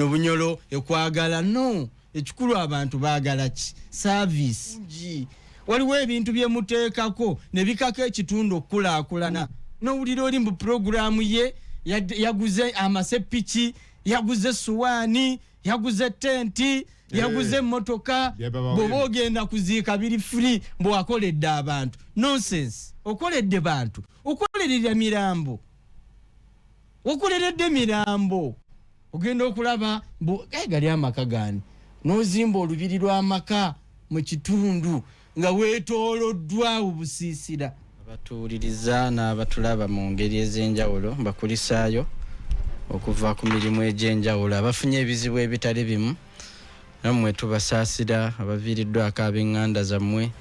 Eno Bunyolo ekwagala. No, ekikulu abantu baagala ki? Service. Waliwo ebintu bye muteekako ne bikaka ekitundu okukulaakulana. Nowulira oli mbu puroguraamu ye yaguze amasepiki, yaguze essuwaani, yaguze tenti, yaguze emmotoka. Bw'oba ogenda kuziika biri free, mbu akoledde abantu. Nonsense. Okoledde bantu? Okolerera mirambo, okoleredde mirambo. Ogenda okulaba mbu gali amaka gani, n'ozimba olubiri lw'amaka mu kitundu nga weetooloddwa obusiisira. Abatuwuliriza n'abatulaba mu ngeri ez'enjawulo, mbakulisaayo okuva ku mirimu egy'enjawulo. Abafunye ebizibu ebitali bimu, nammwe tubasaasira. Abaviiriddwako ab'eŋŋanda zammwe,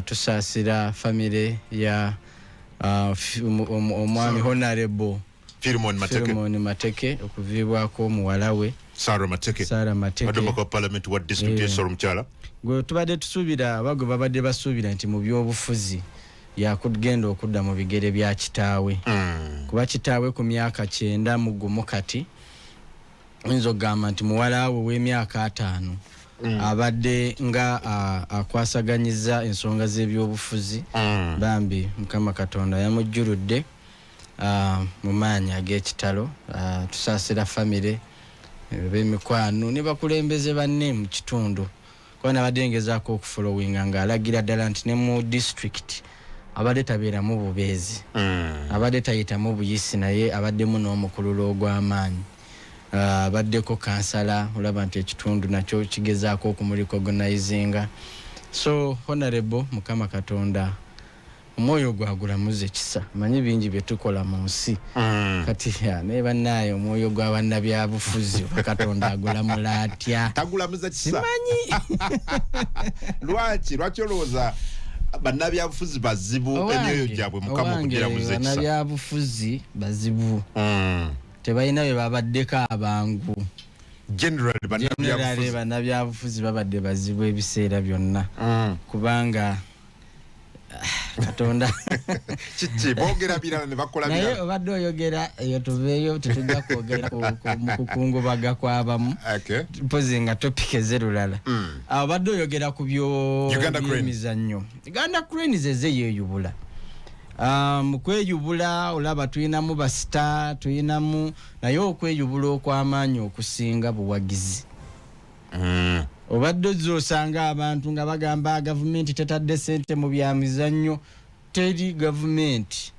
tusaasira famire ya omwami Honorable Philemon Mateke. Philemon Mateke okuviibwako muwala we Sarah Mateke. Sarah Mateke. Madam wa parliament wa district y'e omukyala. Gwe tubadde tusuubira oba gwe babadde basuubira nti mu byobufuzi yakugenda okudda mu bigere bya kitaawe, kuba kitaawe ku myaka 91 kati oyinza okugamba nti muwala we w'emyaka 50 abadde nga akwasaganyiza ensonga z'ebyobufuzi. Bambi Mukama Katonda yamujjuludde mu maanyi ag'ekitalo. Tusaasira famire, b'emikwano ne bakulembeze banne mu kitundu, kuba nabadde ngezaako okufollowinga ng'alagira ddala nti ne mu district abadde tabeeramu bubeezi, abadde tayitamu buyisi, naye abaddemu n'omukululo ogw'amaanyi. Abaddeko kansala, olaba nti ekitundu nakyo kigezaako okumurecognizinga. So Honorable, Mukama Katonda omwoyo gwagulamuza ekisa. Manyi bingi byetukola mu nsi kati naye bannaaye, omwoyo gwa bannabyabufuzi oba Katonda agulamula atya? Tagulamuza kisa. Simanyi. Lwaki olowooza bannabyabufuzi bazibu emyoyo gyabwe Mukama okugiramuza ekisa? Bannabyabufuzi bazibu, tebalina bye babaddeko abangu. Generally. Generally. Bannabyabufuzi. Bannabyabufuzi babadde bazibu ebiseera byonna, kubanga Katonda Kiki? Boogera birala ne bakola Naye birala. obadde oyogera eyo, tuveeyo, tetujja kwogera mu kukungubaga kw'abamu, mpozi nga topic eze lulala. Awo obadde oyogera ku Uganda Cranes. byemizannyo. Uganda Cranes eze yeeyubula. Mu kweyubula olaba tulinamu ba star, tulinamu, naye okweyubula okw'amaanyi okusinga buwagizi. Obadde ozza osanga abantu nga bagamba gavumenti tetadde sente mu byamizannyo. Teri gavumenti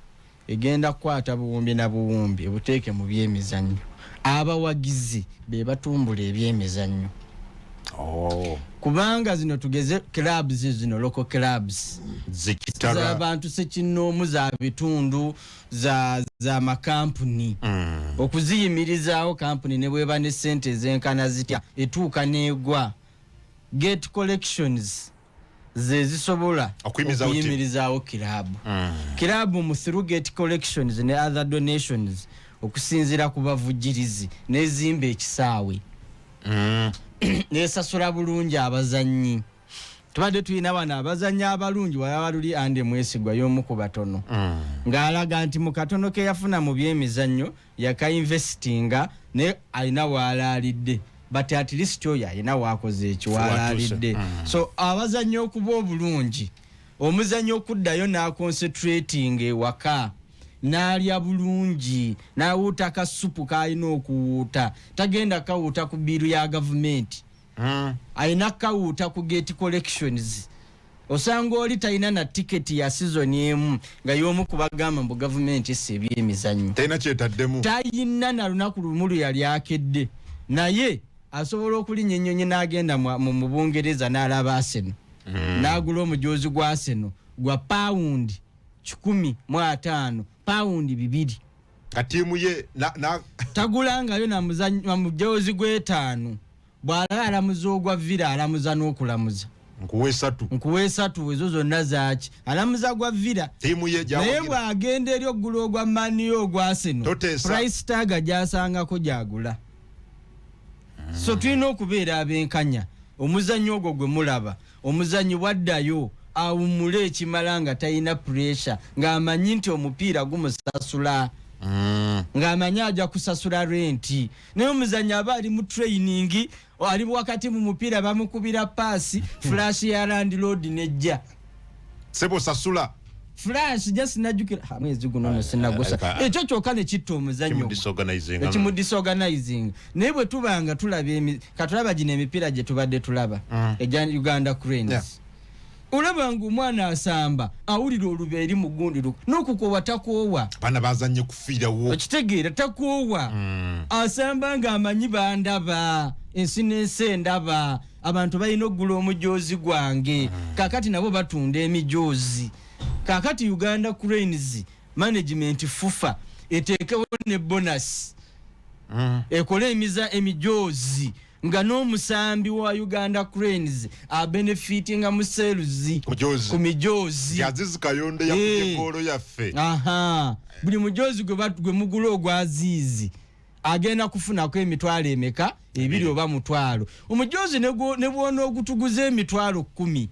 egenda kukwata buwumbi na buwumbi ebuteeke mu byemizannyo. Abawagizi be batumbula ebyemizannyo. Kubanga zino tugeze clubs zino, local clubs Zikitara. z'abantu sekinnoomu, za bitundu, za makampuni, okuziyimirizaawo kampuni ne bweba ne sente ezenkana zitya, etuuka n'egwa. Gate collections ze zisobola Okuyimirizaawo team. okuyimirizaawo kiraabu. Kiraabu mu through gate collections ne other donations okusinziira ku bavujjirizi nezimba ekisaawe, nesasula bulungi abazannyi. Tubadde tulina wano abazannyi abalungi, walaba luli Ande Mwesigwa y'omu ku batono ng'alaga nti mu katono ke yafuna mu byemizannyo yakainvestinga, naye alina waalaalidde, but at least oyo alina waakoze ekiwaalaalidde. So abazannyi okuba obulungi, omuzannyi okuddayo n'aconcentrating ewaka, n'alya bulungi, n'awuuta kasupu k'alina okuwuuta, tagenda kawuuta ku bill ya gavumenti, alina kawuuta ku gate collections. Osanga oli talina na tiketi ya sizoni emu nga y'omu kubagamba mbu gavumenti essa ebyemizannyo. Talina kyetaddemu. Tayina na lunaku lumu lwe yali akedde, naye asobola okulinnya ennyonyi n'agenda mu Bungereza n'alaba Arsenal, n'agula omujoozi gwa Arsenal gwa pawundi 150, pawundi 200. Nga ttiimu ye na Tagulangayo na mujoozi gw'etaano. Bw'alaba alamuza ogwa Villa, alamuza n'okulamuza. Nkuwa esatu. Nkuwa esatu, ezo zonna zaaki? Alamuza gwa Villa. Ttiimu ye Naye gyawagira. bw'agenda eri okugula ogwa Man U, ogwa Arsenal, Toteesa. price tag gy'asangako gyagula. So tulina okubeera abenkanya. Omuzannyo ogwo gwe mulaba, omuzannyi bwaddayo awummule ekimala nga talina pressure, ng'amanyi nti omupiira gumusasula. Ng'amanyi ajja kusasula renti, naye omuzannyi aba ali mu training, ali wakati mu mupiira, bamukubira paasi, flash ya landlord nejja. Sebo, sasula. Flash, just najjukira, "Ha, mwezi guno no sinagusa." Ekyo kyokka ne kitta omuzannyo gwe. Kimudisorganizing. Ekimudisorganizing. Naye bwe tuba nga tulaba katulaba gino emipiira gye tubadde tulaba egya Uganda Cranes, olaba nga omwana asamba awulira oluba eri mu gundi n'okukoowa takoowa. Baana bazanye kufiirawo. Okitegeera? Takoowa. Asamba ng'amanyi bandaba, ensi n'ensi endaba, abantu balina okugula omujoozi gwange. Kakati nabo batunda emijoozi. Kakati Uganda Cranes management, FUFA eteekewo ne bonus, ekole emiza emijoozi nga n'omusambi wa Uganda Cranes abenefitinga mu sales Mujoozi. ku mijoozi. Azizi Kayondo yakubye goolo yaffe. Aha, buli mujoozi gwe mugula ogwa Aziizi agenda kufunako emitwalo emeka? 2 oba 500. Omujoozi ne bwona ogutuguza 100,000,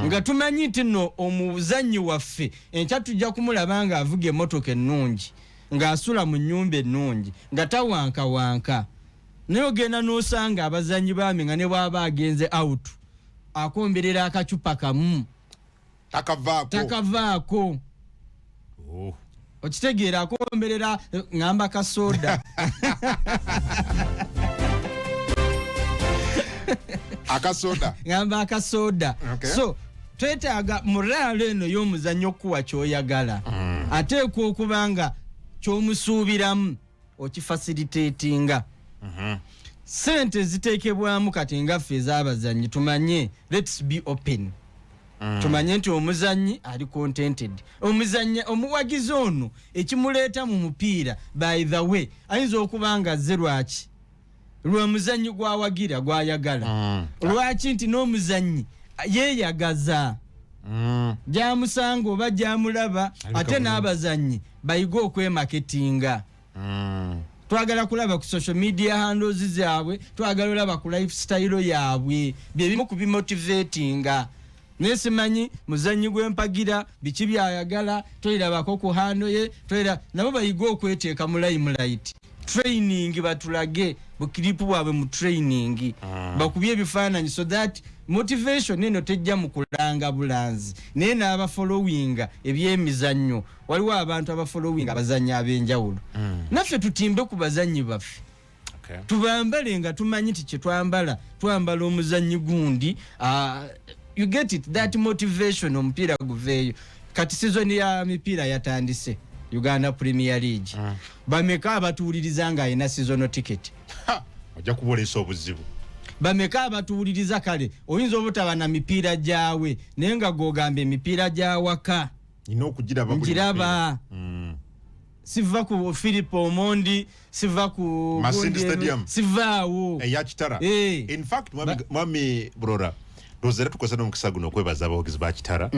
nga tumanyi nti nno omuzannyi waffe enkya tujja kumulaba ng'avuga emmotoka ennungi, ng'asula mu nnyumba ennungi, nga tawankawanka. Naye ogenda n'osanga abazannyi baami nga ne bw'aba agenze out akomberera akacupa kamu. Takavaako. Takavaako. Oh. Okitegeera? Akomberera ŋŋamba kasoda. Akasoda. Ŋŋamba akasoda. So twetaaga morale eno y'omuzannyo okuwa kyoyagala. Ateekwa okuba nga kyomusuubiramu okifacilitatinga. Sente ziteekebwamu kati nga ffe ez'abazannyi tumanye, let's be open, tumanye nti omuzannyi ali contented. Omuzannyi, omuwagizi ono ekimuleeta mu mupiira, by the way, ayinza okuba nga azze lwaki? Lwe muzannyi gwawagira, gwayagala. Lwaki nti n'omuzannyi yeeyagaza gyamusanga oba gyamulaba. Alabika Ate bulungi. n'abazannyi bayige okwemarketinga. Twagala kulaba ku social media handles zaabwe, twagala olaba ku lifestyle yaabwe, byebimu ku bimotivatinga. Naye simanyi muzannyi gwempagira biki byayagala, toyirabako ku handle ye toyira. Nabo bayige okweteeka mu limelight, training, batulage bukiripu bwabwe mu training, bakubye ebifaananyi, so that motivation eno tejja mu kulanga bulanzi, naye n'abafollowinga ebyemizannyo. Waliwo abantu abafollowinga abazannyi ab'enjawulo. Naffe tutimbe ku bazannyi baffe, tubambale nga tumanyi nti kyetwambala twambala omuzannyi gundi. You get it? That motivation, omupiira guveeyo. Kati season ya mipiira yatandise, Uganda Premier League. Bameka abatuwuliriza nga alina seasonal ticket? Ha, ojja kuboleesa obuzibu. Bameka abatuwuliriza? Kale oyinza obutaba na mipiira gyawe, naye nga gwogamba emipiira gyawaka nina okugiraba buli Ngiraba. mupiira. Siva ku Philip Omondi, siva ku Masindi gundi Stadium. Sivaawo. Eya Kitara. In fact, mwami Burora, ndowooza era tukozesa n'omukisa guno okwebaza abawagizi ba Kitara.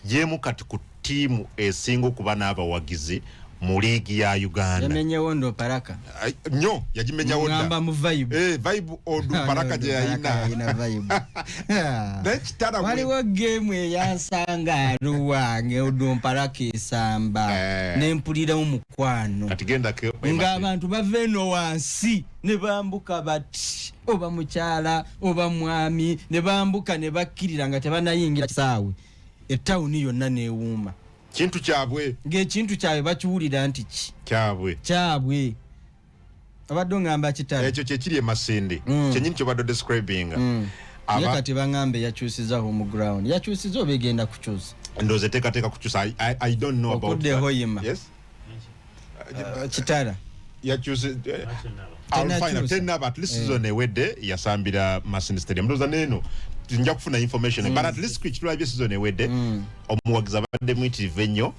Yemu kati ku ttiimu esinga okuba n'abawagizi mu liigi ya Uganda. Yamenyewo ndo paraka. Ai, nnyo yagimenyawo dda. Ngamba mu vibe. Eh, vibe odu paraka gye yayina. Yayina vibe. Naye Kitara Waliwo game eyansanga aluwange odumparaka esamba, nempuliramu mukwano. Kati gendako Ng'abantu bava eno wansi ne bambuka bati, oba mukyala oba mwami, ne bambuka ne bakkirira nga tebanayingira kisaawe, etawuni yonna neewuuma. Kintu kyabwe. Ng'ekintu kyabwe bakiwulira nti ki Kyabwe. Kyabwe. Abadde oŋŋamba Kitale. Ekyo kyekiri emasindi. Kyenyini kyobadde describinga. Naye kati baŋŋambe yakyusiza home ground. Yakyusiza oba egenda kukyusa? Ndowooza eteekateeka kukyusa. I don't know about Okudde that. Hoima. Yes. Kitara Yakyuse. Tenakyusa. I'll find out. Tenaba, at least season ewedde yasambira Masindi Stadium. Ndowooza neeno nja kufuna information, but at least ku kitulabye season ewedde, omuwagizi abadde muyitirivu ennyo,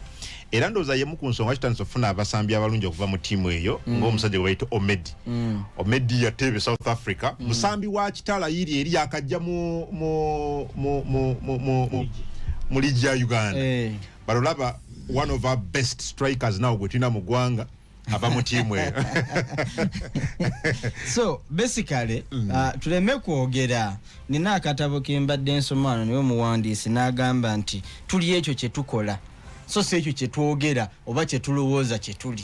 era ndowooza yemu ku nsonga kitandise okufuna abasambi abalungi okuva mu ttiimu eyo, ng'omusajja gwe bayita Omedi. Omedi yateebe South Africa, musambi wa Kitala yiri eri yakajja mu liigi ya Uganda. But olaba one of our best strikers now gwe tulina mu ggwanga ava mu ttiimu eyo. So basically, tuleme kwogera. Nina akatabo kembadde nsoma wano, niwe muwandiisi n'agamba nti tuli ekyo kye tukola, so si ekyo kye twogera oba kye tulowooza kye tuli.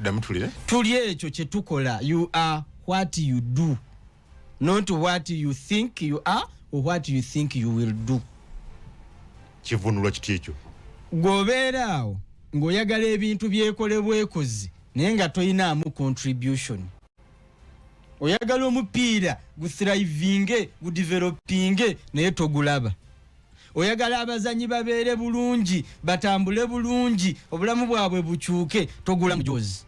Ddamu tulire. Tuli ekyo kyetukola. You are what you do, not what you think you are or what you think you will do. Kivunulwa kiti ekyo? Gweobeera awo ng'oyagala ebintu byekolebwekozi naye nga toyinaamu contribution. Oyagala omupiira guthrivinge, gudevelopinge, naye togulaba. Oyagala abazanyi babeere bulungi, batambule bulungi, obulamu bwabwe bukyuke, togula mujozi.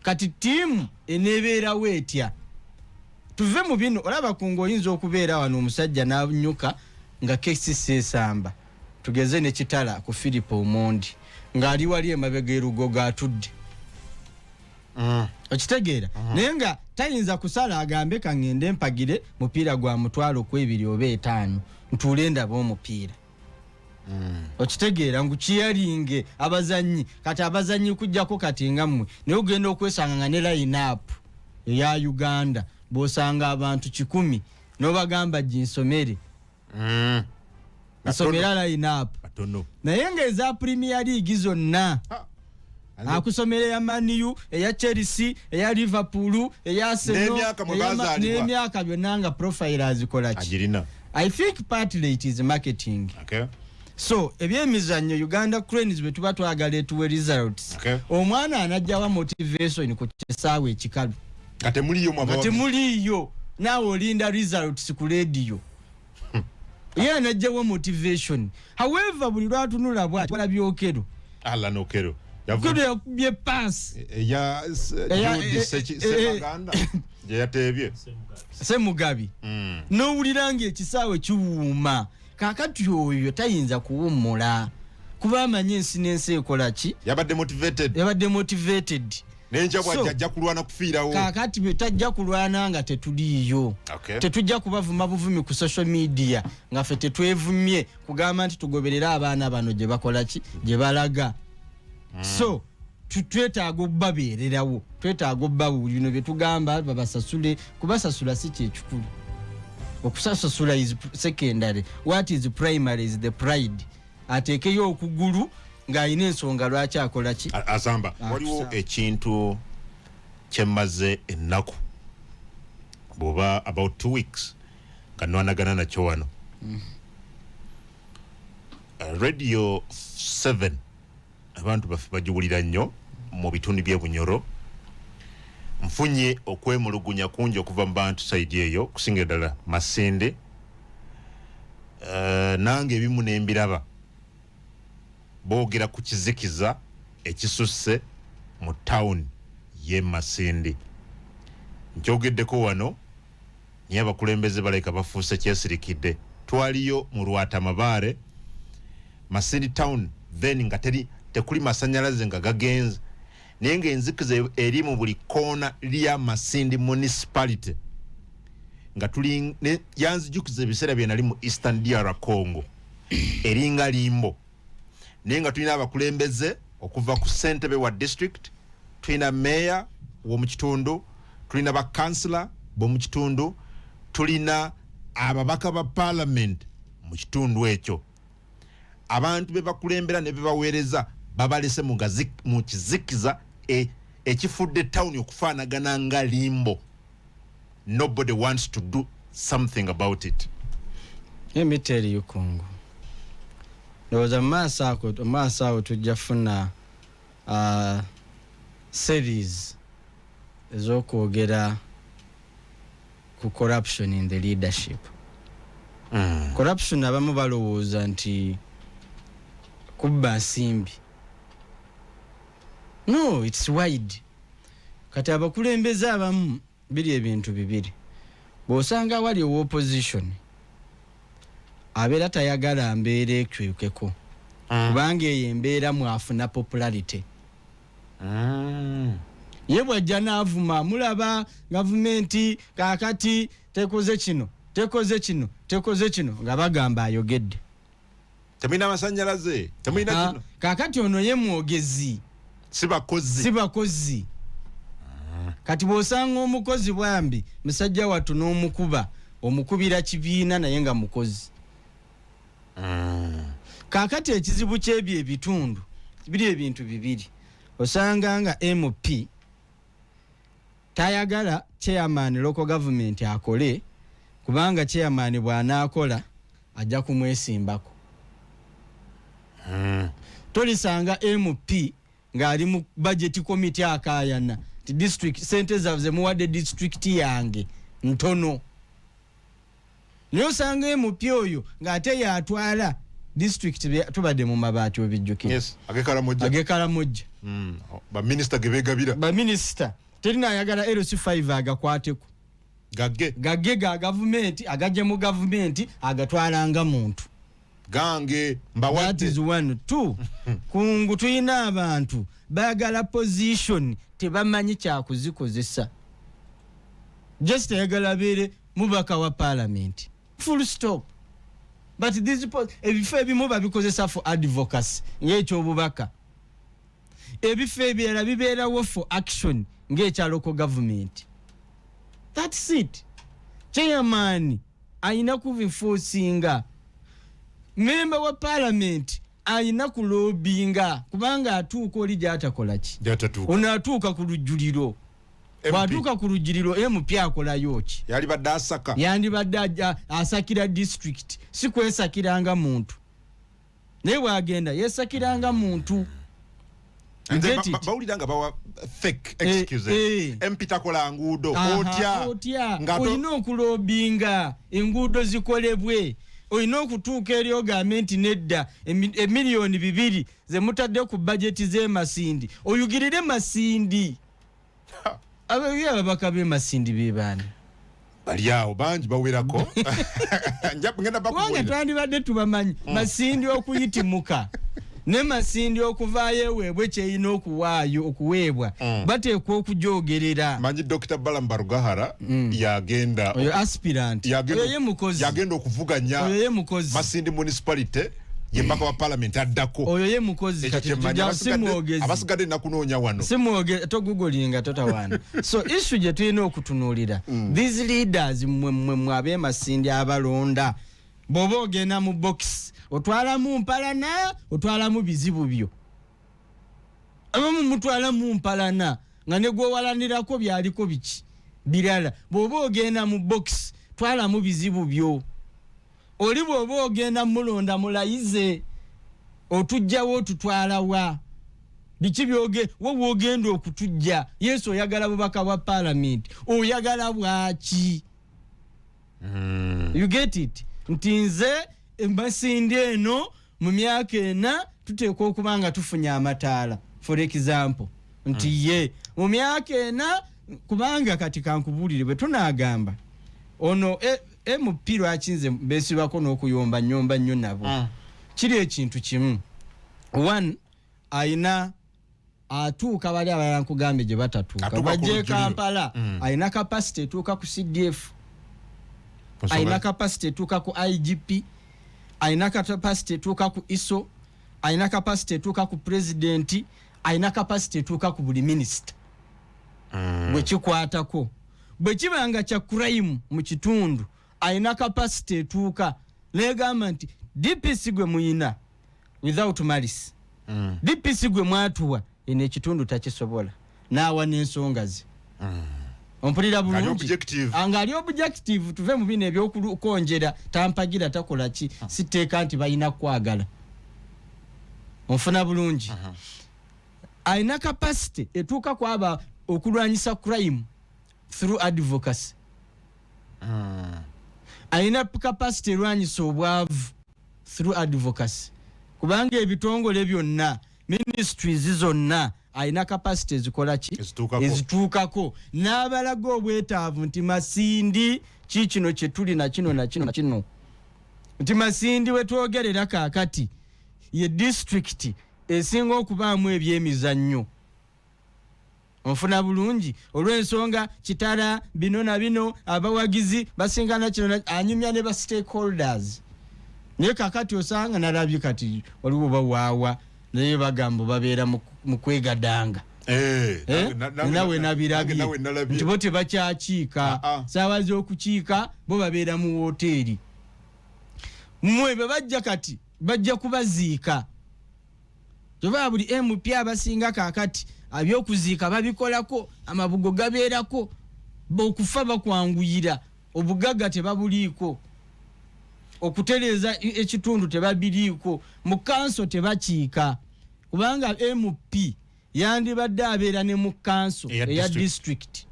Kati ttiimu eneebeerawo etya? Tuve mu bino. Olaba kunga oyinza okubeera wano omusajja n'anyuka nga KCC esamba, tugeze ne Kitala ku Philip Omondi, ng'ali wali emabega erugogo atudde. Okitegeera? Naye nga tayinza kusala agambe, "Kaŋŋende mpagire mupiira gwa 20,000 oba 5, ntuule ndaba omupiira." Okitegeera? Ngu kiyalinge abazanyi. Kati abazanyi kujjako kati nga mmwe, naye ogenda okwesanga nga ne line up eya Uganda bw'osanga abantu 100 n'obagamba, "Ginsomere, nsomera line up." Batono. Naye ng'eza Premier League zonna akusomera, eya Man U, eya Chelsea, eya Liverpool, eya Arsenal, N'emyaka mwe bazaalibwa. N'emyaka byonna nga profile azikola ki? Agirina. I think partly it is marketing. So ebyemizannyo, Uganda Cranes bwe tuba twagala etuwe results, omwana anajjawa motivation ku kisaawe ekikalu nga temuliyo? Nga temuliiyo, naawe olinda results ku rediyo, ye anajjawa motivation? However, buli lwatunula bwati walabye Okello. Allan Okello. Okello yakubye paasi eya Jude Semaganda gye yateebye. Semugabi. N'owulira ng'ekisaawe kiwuuma. Kaakati oyo tayinza kuwummula kuba amanyi ensi n'ensi ekola ki. Yabadde motivated. Yabadde motivated. Nenkya bwajja ajja kulwana kufiirawo. Kaakati bwe tajja kulwana nga tetuliiyo, tetujja kubavuma buvumi ku social media nga ffe tetwevumye kugamba nti tugoberere abaana bano gye bakola ki, gye balaga. So twetaaga obbabeererawo, twetaaga obbawo. Bino bye tugamba babasasule, kubasasula si kyekikulu. Okusasasula is secondary. What is primary is the pride. Ateekeyo okugulu ng'alina ensonga lwaki akola ki. Asamba. Ah, waliwo kusamba. Ekintu kyemmaze ennaku bw'oba about 2 weeks nga nwanagana nakyo wano. Radio 7 abantu baffe bagiwulira nnyo mu bitundu by'e Bunyoro. Nfunye okwemulugunya kungi okuva mu bantu side eyo, kusingira ddala Masindi. Nange ebimu nembiraba boogera ku kizikiza ekisusse mu tawuni y'e Masindi. Nkyogeddeko wano, naye abakulembeze balabika bafuuse kyesirikidde. Twaliyo mu Lwatamabaare, Masindi town then nga teri, tekuli masanyalaze nga gagenze, naye ngaenzikiza eri mu buli koona lya Masindi Municipality, nga tuli yanzijukiza ebiseera bye nali mu Eastern DR Congo, eringa limbo. Naye nga tulina abakulembeze okuva ku ssentebe wa district, tulina meeya w'omukitundu, tulina bakansila b'omukitundu, tulina ababaka ba parliament mu kitundu ekyo. Abantu be bakulembera ne bebaweereza babalese mu kizikiza ekifudde tawuni okufaanagana nga limbo. Nobody wants to do something about it. Let me tell you, Kungu, ndowooza mu maaso ako, mu maaso awo tujja funa series ez'okwogera ku corruption in the leadership. Corruption, abamu balowooza nti kubba nsimbi. No, it's wide. Kati abakulembeze abamu, biri ebintu bibiri. Bw'osanga wali owa opposition abeera tayagala mbeera ekyukeko, kubanga eyo embeera mwafuna popularity. Ye bwajja n'avuma, mulaba gavumenti kaakati tekoze kino, tekoze kino, tekoze kino, nga bagamba ayogedde. Temulina masanyalaze, temulina kino. Kaakati ono ye mwogezi. Si bakozi. Si bakozi. Kati bw'osanga omukozi bwambi musajja wattu n'omukuba, omukubira kibiina, naye nga mukozi. Kaakati ekizibu kyebyo ebitundu biri ebintu bibiri. Osanga nga MP tayagala chairman local government akole, kubanga chairman bw'anaakola ajja kumwesimbako. Tolisanga MP ng'ali mu budget committee akaayana nti district sente zaabwe zemuwadde district yange ntono, naye osanga MP oyo ng'ate yatwala district tubadde mu mabaati, obijjukira? Yes, agekalamojja. Agekalamojja. Baminisita ge beegabira. Baminisita terina ayagala LC5 agakwateko. Gagge. Gagge ga gavumenti, agajje mu gavumenti, agatwalanga muntu. Gange. That Mbawadde. is one. Two, kungu tulina abantu baagala position, tebamanyi kyakuzikozesa. Just ayagala abeere mubaka wa parliament, full stop. But these ebifo ebimu babikozesa for advocacy ng'ekyobubaka, ebifo ebirala bibeerawo for action ng'ekya local government. That's it. Chairman ayina kubienforcinga, memba wa parliament ayina kulobbyinga, kubanga atuuka oli gyatakola ki? Gyatatuuka. Ono atuuka ku lujjuliro. MP. Bw'atuuka ku lujjuliro, MP akolayo ki? Yalibadde asaka. Yandibadde asakira district, si kwesakiranga muntu, naye bwagenda yesakiranga muntu. You Nze get it? bawulira nga bawa fake excuses. MP takola nguudo. Otya? Otya? Nga Olina okulobbyinga enguudo zikolebwe. Olina okutuuka eri ogambe nti nedda, emiliyoni 2 zemutadde ku bajeti z'emasindi, oyugirire Masindi. Ababaka b'e Masindi be baani? Bali awo bangi, bawerako. Ngenda Kubanga bakubuulira. twandibadde tubamanyi. Masindi okuyitimuka ne Masindi okuvaayo eweebwe kyerina okuwaayo okuweebwa, bateekwa okujogerera. Manyi Dr Balam Barugahara yagenda. Oyo aspirant. Oyo ye mukozi. Yagenda okuvuganya Oyo ye mukozi. Masindi municipality, ye mbaka wa parliament addako. Oyo ye mukozi. Ekyo Kati kyemmanyi. tujja simwogezi. Abasigadde nakunoonya wano. Simwoge, togugolinga, totawaana. So issue gye tulina okutunuulira, these leaders, mmwe mmwe mmwe ab'emasindi abalonda, bw'oba ogenda mu box otwalamu mpalana, otwalamu bizibu byo. Abamu mutwalamu mpalana nga ne gwewalanirako byaliko biki birala. Bw'oba ogenda mu box twalamu bizibu byo. Oli bw'oba ogenda mulonda, mulayize otujjawo, otutwalawa, biki byoge wo wogenda okutujja. Yesu, oyagala bubaka bwa palamenti, oyagala bwaki? You get it? Nti nze emasindi eno mu myaka 4 tuteekwa okuba nga tufunye amataala, for example, nti ye mu myaka 4. Kubanga kati kankubuulire, bwe tunaagamba ono MP, lwaki nze besibako n'okuyomba nyomba nnyo nabo? Kiri ekintu kimu, one, ayina atuuka bali abalala nkugambye gye batatuuka. Atuuka ku Bajje lujjuliro. Kampala. Ayina capacity etuuka ku CDF, ayina capacity etuuka ku IGP, ayina capacity etuuka ku ISO, ayina capacity etuuka ku president, ayina capacity etuuka ku buli minisita bwe kikwatako. Bwe kiba nga kya crime mu kitundu, ayina capacity etuuka negamba nti DPC gwe muyina, without malice, DPC gwe mwatuwa eno ekitundu takisobola, naawa n'ensonga ze. Ompulira Ng'ali bulungi? objective. Ah, ng'ali objective. Tuve mu bino ebyokukonjera, tampagira, takola ki, siteeka nti balina kwagala. Onfuna bulungi? Alina capacity etuuka kwaba okulwanyisa crime through advocacy, alina capacity erwanyisa obwavu through advocacy, kubanga ebitongole byonna, ministries zonna, alina capacity ezikola ki? Ezituukako. Ezituukako n'abalaga obwetaavu nti Masindi ki kino kyetuli na kino na kino na kino, nti Masindi wetwogerera kaakati ye disitulikiti esinga okubaamu ebyemizannyo. Onfuna bulungi? Olw'ensonga kitala bino na bino, abawagizi basingana kino anyumya ne ba stakeholders. Naye kakati osanga nalabye kati waliwo bawaawa, naye bagamba babeera mu kwegadanga. Eh, Eh? Nawe nabirabye nawe nalabye. nti bo tebakyakiika. Ah, ah. Saawa z'okukiika bo babeera mu woteeri. Mmwe bwe bajja kati bajja kubaziika. Kyova buli MP abasinga kaakati abyokuziika babikolako, amabugo gabeerako, okufa bakwanguyira, obugagga tebabuliiko, okutereeza ekitundu tebabiriiko, mu kanso tebakiika, kubanga MP yandibadde abeera ne mu kanso eya district.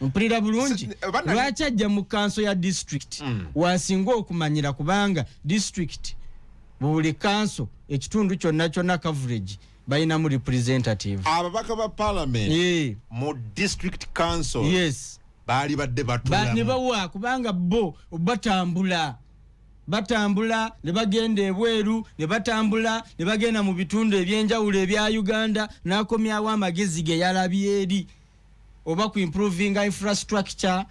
Mpulira bulungi, lwaki ajja mu kanso ya district? Wasinga okumanyira, kubanga district buli kanso ekitundu kyonna kyonna coverage balinamu representative. Ababaka ba parliament mu district council baali badde batulamu ne bawa, kubanga bo batambula ne bagenda ebweru, ne batambula ne bagenda mu bitundu ebyenjawulo ebya Uganda, n'akomyawo amagezi ge yalabye eri, oba ku improvinga infrastructure,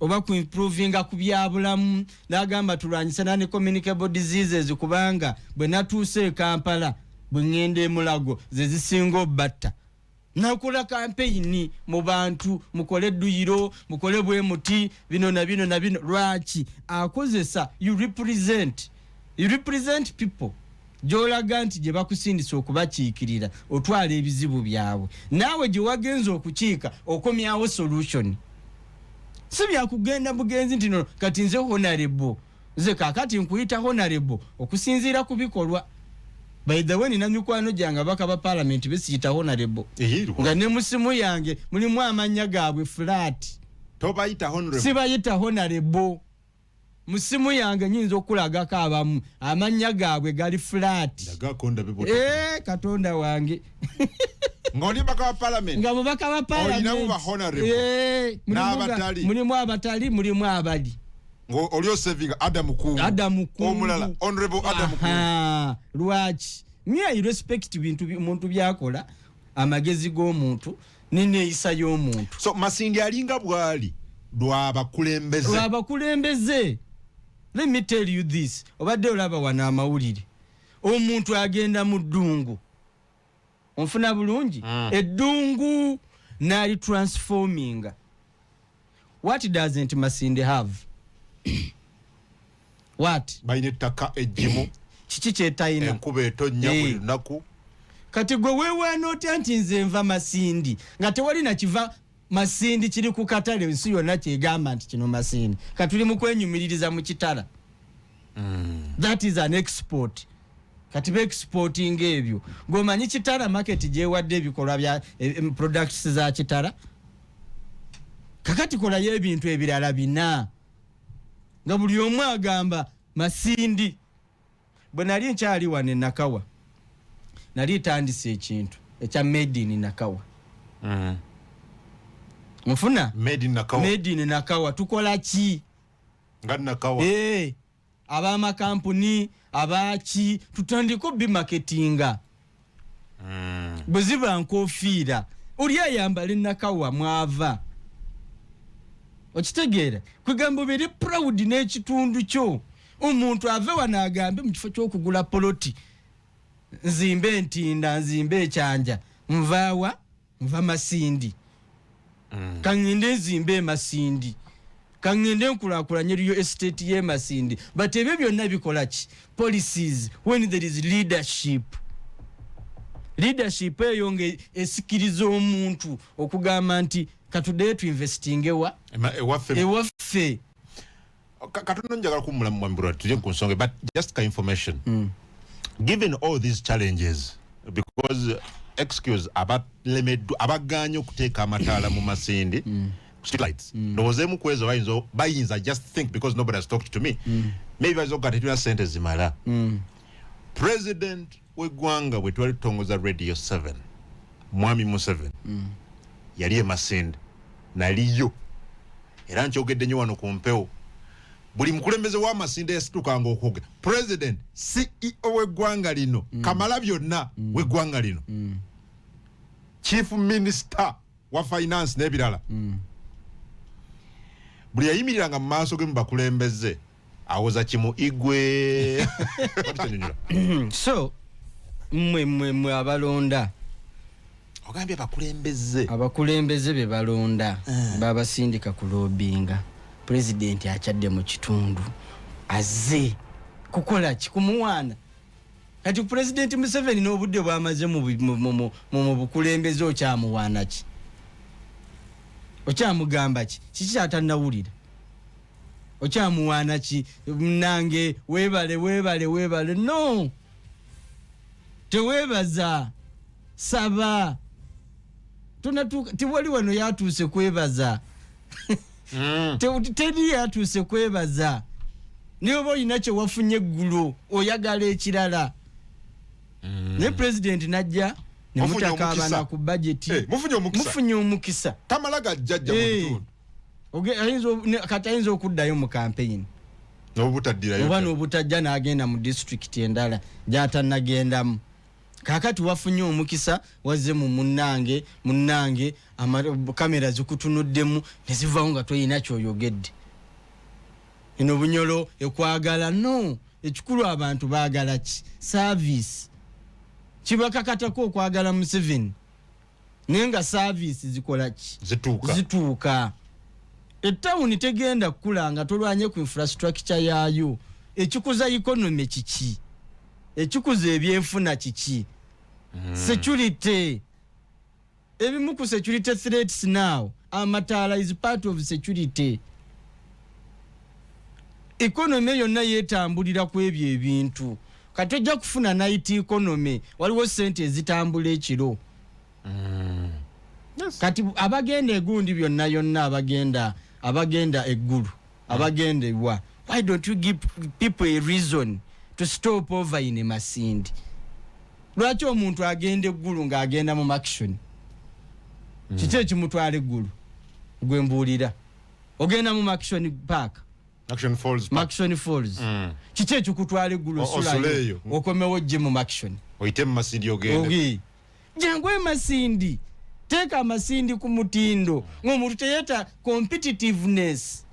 oba ku improvinga ku byabulamu, n'agamba tulwanyisa non communicable diseases, kubanga bwe natuuse e Kampala, bwe ŋŋenda emulago ze zisinga obbatta. Nakola campaign mu bantu, mukole edduyiro, mukole bwe muti, bino na bino na bino. Lwaki akozesa? You represent people gy'olaga nti gye bakusindisa okubakiikirira, otwala ebizibu byabwe, naawe gye wagenza okukiika okomyawo solution. Si byakugenda bugenzi nti no kati nze honorable, nze kakati nkuyita honorable okusinziira ku bikolwa. By the way, nina mikwano gyange abaka ba parliament besiyita honorable, nga ne musimu yange mulimu amannya gaabwe flat. Tobayita honorable? Sibayita honorable. Mu simu yange nyinza okulagako abamu amannya gaabwe gali flat. Eh, Katonda wange. Ng'oli mubaka wa parliament. Nga mubaka wa parliament. Ba honorable. Eh, n'abatali. Mulimu abatali, mulimu abali. Oli osavinga Adam Kungu. Adam Kungu. Omulala Honorable Adam Kungu. Lwaki? Me, I respect bintu muntu byakola, amagezi g'omuntu neneeyisa y'omuntu. So Masindi alinga bwali lwabakulembeze. Lwabakulembeze. Let me tell you this, obadde olaba wano amawulire, omuntu agenda mu ddungu, onfuna bulungi? Eddungu nali transforminga. What doesn't Masindi have? What? Balina ettaka eggimu. Kiki kyetayina? Enkuba etonnya buli lunaku. Kati gwe weewaana otya nti nze nva Masindi, nga tewali nakiva Masindi kiri ku katale, ensi yonna kyegamba nti kino Masindi? Katuli mu kwenyumiririza mu kitala. That is an export. Kati beexportinga ebyo, ng'omanyi Kitara market gyewadde ebikolwa bya products za Kitara. Kakati kolayo ebintu ebirala bina nga buli omu agamba Masindi. Bwe nali nkyali wano e Nakawa, nali tandise ekintu ekya made in Nakawa. Nfuna? Made in Nakawa. Made in Nakawa. Tukola ki? Nga Nakawa. Eh, ab'amakampuni abaki, tutandike obimarketinga. Bwe ziba nkofiira, oli ayambala enakawa mwava, okitegeera? Kwegamba obeere proud n'ekitundu kyo. Omuntu ave wano agambe, mu kifo ky'okugula poloti nzimbe entinda, nzimbe ekyanja, nvaawa? Nva Masindi. Kaŋŋende nzimbe emasindi, kaŋŋende nkulaakulanye real estate y'emasindi. But ebyo byonna bikola ki? Policies. When there is leadership, leadership eyo nga esikiriza omuntu okugamba nti katuddeyo tuinvestinge wa? Ewaffe. Ewaffe. Katono njagala kummula mwambulwa tuje ku nsonga, but just ka information. Given all these challenges, because excuse, abalemeddwa, abagaanye okuteeka amataala mu Masindi, street lights, ndowooza emu ku ezo bayinza just think, because nobody has talked to me, maybe bayinza okuga tetulina sente zimala. President w'eggwanga, bwe twali tutongoza Radio 7, Mwami Museveni yali e Masindi, naliyo, era nkyogedde nnyo wano ku mpewo. Buli mukulembeze w'amasinde yasitukanga okwogera, president, CEO w'eggwanga lino, kamala byonna w'eggwanga lino, chief minister wa finance n'ebirala, buli yayimiriranga mu maaso ge mu bakulembeze awoza kimu igwe. Wati? So mmwe abalonda. Ogambye abakulembeze. Abakulembeze be balonda babasindika ku lobbyinga. Pulezidenti akyadde mu kitundu, azze kukola ki? Kumuwaana. Kati Pulezidenti Museveni n'obudde bwamaze mu bukulembeze, okyamuwaana ki? Okyamugamba ki? Kiki kyatanawulira? Okyamuwaana ki? Nange weebale, weebale, weebale. No, teweebaza, saba. Tonatuuka, tiwali wano yatuuse kwebaza. Teri yatuuse kwebaza. Naye oba olina kyewafunye eggulo, oyagala ekirala. Naye pulezidenti najja Mufunye nemutakaabana omukisa. ku bajeti. Eh, mufunye omukisa. Mufunye omukisa. Tamala gajjajja mu bitundu. Kati ayinza okuddayo mu kampeyini. N'obutaddirayo. Oba n'obutajja n'agenda mu disitulikiti endala gy'atannagendamu. Kaakati wafunye omukisa, wazze mu munnange, munnange, kamera zikutunuddemu ne zivawo nga toyina kyoyogedde. Eno Bunyolo ekwagala. No, ekikulu abantu baagala ki? Service. Kibakakatako okwagala Museveni, naye nga service zikola ki? Zituuka. Zituuka. Etawuni tegenda kukula nga tolwanye ku infrastructure yaayo. Ekikuza economy kiki? Ekikuza ebyenfuna kiki? Security. Ebimu ku security threats now, amataala is part of security. Economy yonna yeetambulira ku ebyo ebintu. Kati ojja kufuna night economy, waliwo sente ezitambula ekiro. Kati abagenda egundi byonna yonna, abagenda eggulu, abagenda ewa, why don't you give people a reason to stop over in Masindi? Lwaki omuntu agenda eggulu ng'agenda mu Murchison? Kiki ekimutwala eggulu? Gwe mbuulira, ogenda mu Murchison Park. Murchison Falls Park. Murchison Falls. Kiki ekikutwala eggulu? Osulayo. Osulayo, okomewo ojje mu Murchison. Oyite mu Masindi ogende. Ogi jangu emasindi, teeka amasindi ku mutindo ng'omuntu teyeta competitiveness,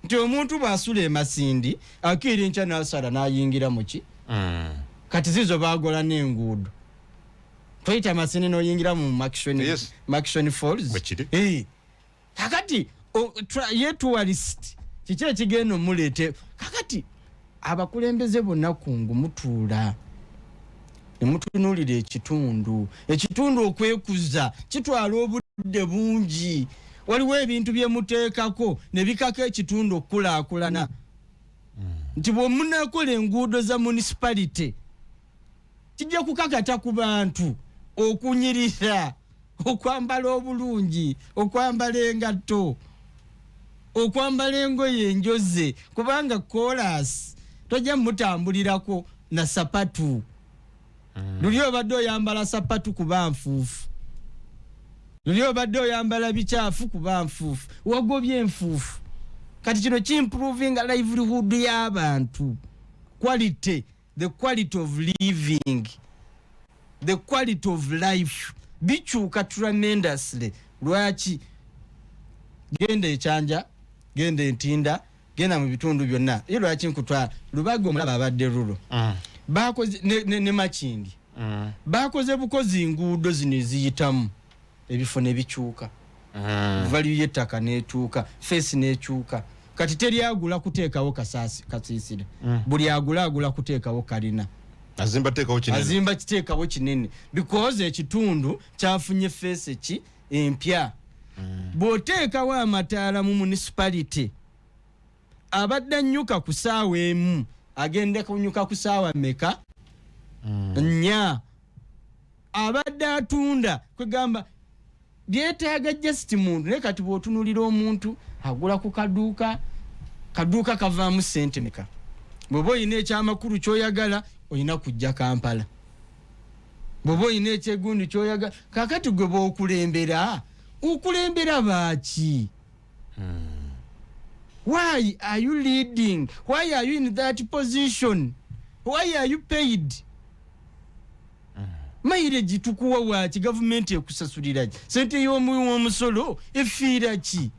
nti omuntu bw'asula emasindi akiira enkya n'asala n'ayingira muki. Kati zizo bagola n'enguudo, toyita Masindi n'oyingira mu Murchison, Murchison Falls. Bwe kiri. Kakati ye tourist kiki ekigenda omuleete? Kakati abakulembeze bonna kungu mutuula nemutunuulira ekitundu. Ekitundu okwekuza kitwala obudde bungi. Waliwo ebintu byemuteekako ne bikako ekitundu okukulaakulana, nti bwemunakola enguudo za municipality, kijja kukakata ku bantu okunyirira, okwambala obulungi, okwambala engatto, okwambala engoye enjoze, kubanga kolas tojja mutambulirako na sapatu. Luli obadde oyambala sapatu kuba nfuufu, luli obadde oyambala bikyafu kuba nfuufu, wagobye enfuufu. Kati kino kiimprovinga livelihood y'abantu, quality, the quality of living, the quality of life bikyuka tremendously. Lwaki? Genda ekyanja, genda entinda, genda mu bitundu byonna. Ye lwaki nkutwala Lubaga? Omulaba abadde rulo. Bakoze ne Makindi. Bakoze bukozi nguudo zino eziyitamu, ebifo ne bikyuka, value y'ettaka n'ekyuka, face n'ekyuka. Kati teri agula kuteekawo kasiisira. Buli agula, agula kuteekawo kalina. Azimba teekawo kinene. Azimba kiteekawo kinene because ekitundu kyafunye face ki? Empya. Bw'oteekawo amataala mu municipality, abadde annyuka ku saawa 1 agenda kunyuka ku saawa meka? 4. Abadde atunda, kwegamba byetaaga just muntu. Naye kati bw'otunulira omuntu agula ku kaduuka, kaduuka kavaamu sente meka? Bw'oba olina ekyamakulu kyoyagala, olina kujja Kampala. Bw'oba olina ekyegundi kyoyagala. Kakati gwe bw'okulembera, okulembera baaki? Why are you leading? Why are you in that position? Why are you paid? Mileage tukuwa waki? Gavumenti ekusasulira ki? Sente y'omuwi w'omusolo efiira ki?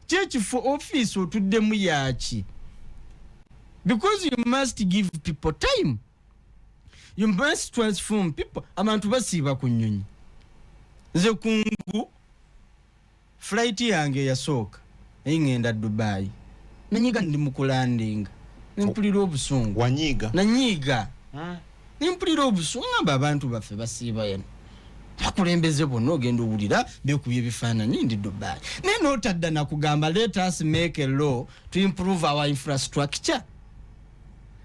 Kyekifo ofiisi otuddemu yaki? Because you must give people time, you must transform people. Abantu basiiba ku nnyonyi. Nze kungu flight yange eyasooka naye ŋŋenda Dubai, nanyiga, ndi mu kulandinga nempulira obusungu. Wanyiiga? Nanyiiga. Nimpulira obusungu, ngamba abantu baffe basiiba eno, bakulembeze bonna ogenda owulira bekubya ebifaananyi ndi Dubai, naye notadda nakugamba, "Let us make a law to improve our infrastructure."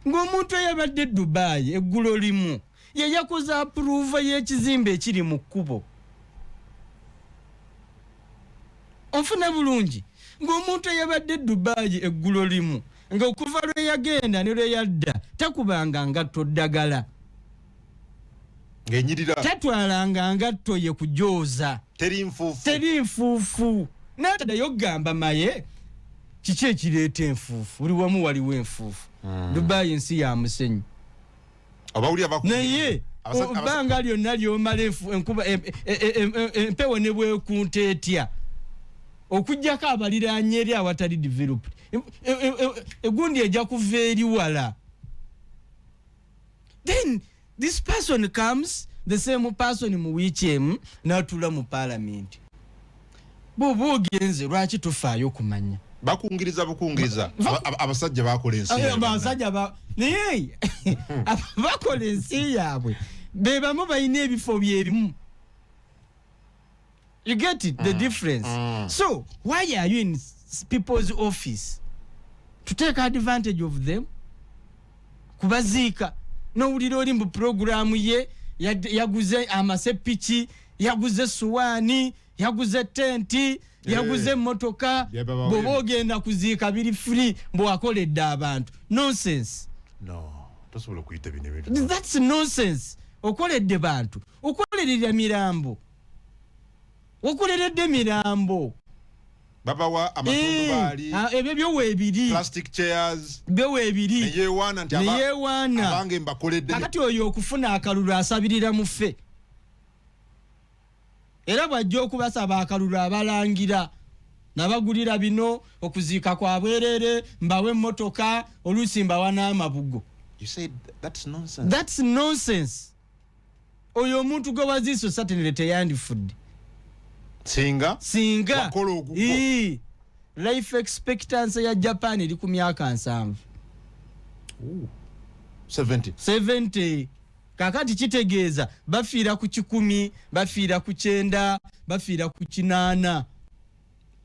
Ng'omuntu eyabadde e Dubai eggulo limu ye yakoze approval y'ekizimbe ekiri mu kkubo. Onfuna bulungi? Ng'omuntu eyabadde e Dubai eggulo limu, nga okuva lwe yagenda ne lwe yadda takubanga ngatto ddagala, ng'enyirira, tatwalanga ngatto ye kujooza, teri nfuufu, teri nfuufu. Nataddayo okugamba maye kiki ekireeta enfuufu? Buli wamu waliwo enfuufu. Dubai ensi ya musenyu. Obawulira naye ebbanga lyonna lyomala enkuba empewo ne bwekunta etya, okugjako abaliraanye eri awatali developed, egundi ejja kuva eri wala. Then this person comes, the same person, mu wiiki emu n'atuula mu parliament. Bw'oba ogenze, lwaki tufaayo kumanya? Bakungiriza bukungiriza. Abasajja bakola ensi yaabwe. Abasajja naye bakola ensi yaabwe, be bamu balina ebifo byebimu. You get it, the difference? So why are you in people's office to take advantage of them? Kubaziika nowulira oli mu puroguramu ye yaguze amasepiki, yaguze suwaani, yaguze tenti, yaguze emmotoka. Bye bw'oba ogenda kuziika biri free, mbwewakoledde abantu. Nonsense. No, tosobola okuyita bino ebintu. That's nonsense. Okoledde bantu, okolerera mirambo, okoleredde mirambo. Babawa amatundubaali, ebyo byo weebiri, plastic chairs, byo weebiri. Neyewaana nti neyewaana. Abange mbakoledde. Kakati oyo okufuna akalulu asabirira mufe, era bw'ajja okubasaba akalulu abalangira nabagulira bino, okuziika kwa bwerere, mbawe emmotoka, oluusi mbawa n'amabugo. You said that's nonsense. That's nonsense. Oyo omuntu gwe waziiso certainly teyandifudde. Singa singa wakola ogugwo. Ii. Life expectancy ya Japan eri ku myaka 70. 70. 70. Kakati kitegeeza bafiira ku 100, bafiira ku 90, bafiira ku 80.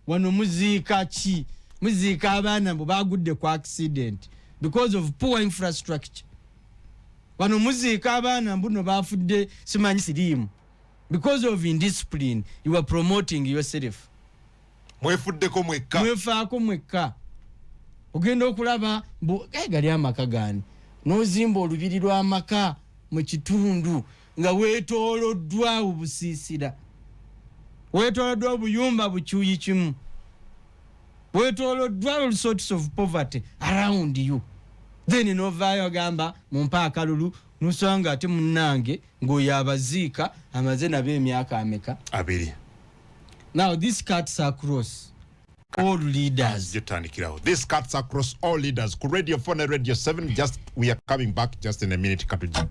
Wano muziika ki? Muziika abaana mbu bagudde ku accident because of poor infrastructure. Wano muziika abaana mbuno bafudde simanyi siriimu because of indiscipline. You are promoting yourself. Mwefuddeko mwekka. Mwefaako mwekka. Ogenda okulaba mbu gali amaka gani, n'ozimba olubiri lw'amaka mu kitundu nga weetooloddwa obusiisira, weetooloddwa obuyumba bukyuyi kimu, weetooloddwa all sorts of poverty around you. Then novaayo ogamba mumpa akalulu, nosanga ate munnange ng'oyo abaziika amaze nabo emyaka ameka? 20. Now this cuts across all leaders. Gitandikirawo. This cuts across all leaders. Ku Radio 4 ne Radio 7. Just we are coming back just in a minute. Katuji.